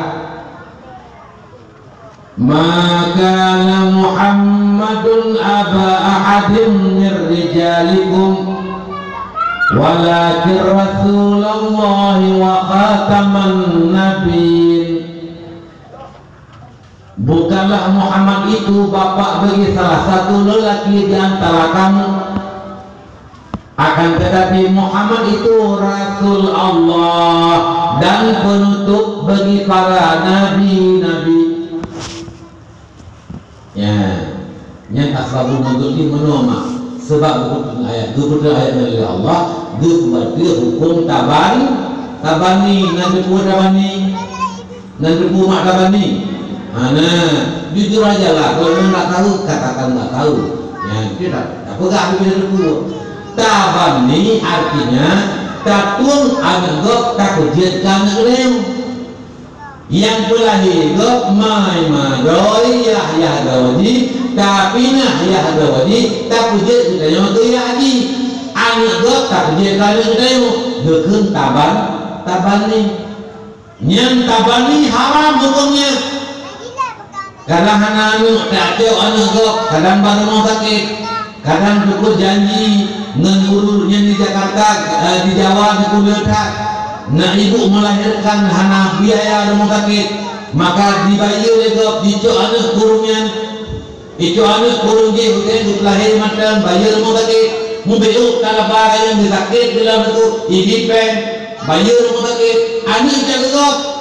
"Ma kana Muhammadun aba ahadin min rijalikum, walakin Rasulallahi wa khataman nabiyyin." Bukanlah Muhammad itu bapak bagi salah satu lelaki di antara kamu, akan tetapi Muhammad itu Rasul Allah dan penutup bagi para nabi-nabi. Ya. Nyan asbabul nuzul jih meunoe mak. Sebab geupeutreun ayat, geupeutreun ayat nyan lé Allah, geupeubeuet huköm taban-, tabani, na teupeue tabani? Na teupeue mak tabani? Hana, jujur aja lah, kalau memang nggak tahu, katakan nggak tahu. Ya, kita tak peugah begitu teupeue. Tabani artinya tatueng aneuk gob tapeujeuet keu aneuk geutanyoe. Nyang peulahé gob mai madoi yah-yah droe jih, tapinah yah droe jih, tapeujeuet geutanyoe keu yah jih. Aneuk gob tapeujeuet keu aneuk geutanyoe, geukheun taban, tabani. Nyang tabani haram hukömnya. Kadang hana aneuk, tacok aneuk gob, kadang bak rumoh sakét, kadang teupeu janji ngon guru nyan di Jakarta, eh, di Jawa, di Pulo that. Na ibu melahirkan hana biaya rumoh sakét, maka dibayeue lé gob, jicok aneuk guru nyan. Itu aneuk ureueng jih udeb geupeulah mantong, bayeue rumoh sakét. Mubeuôk talaba rayeuk sakét di lam teungku, ibi péng, bayeue rumoh sakét. Aneuk jak keu gob,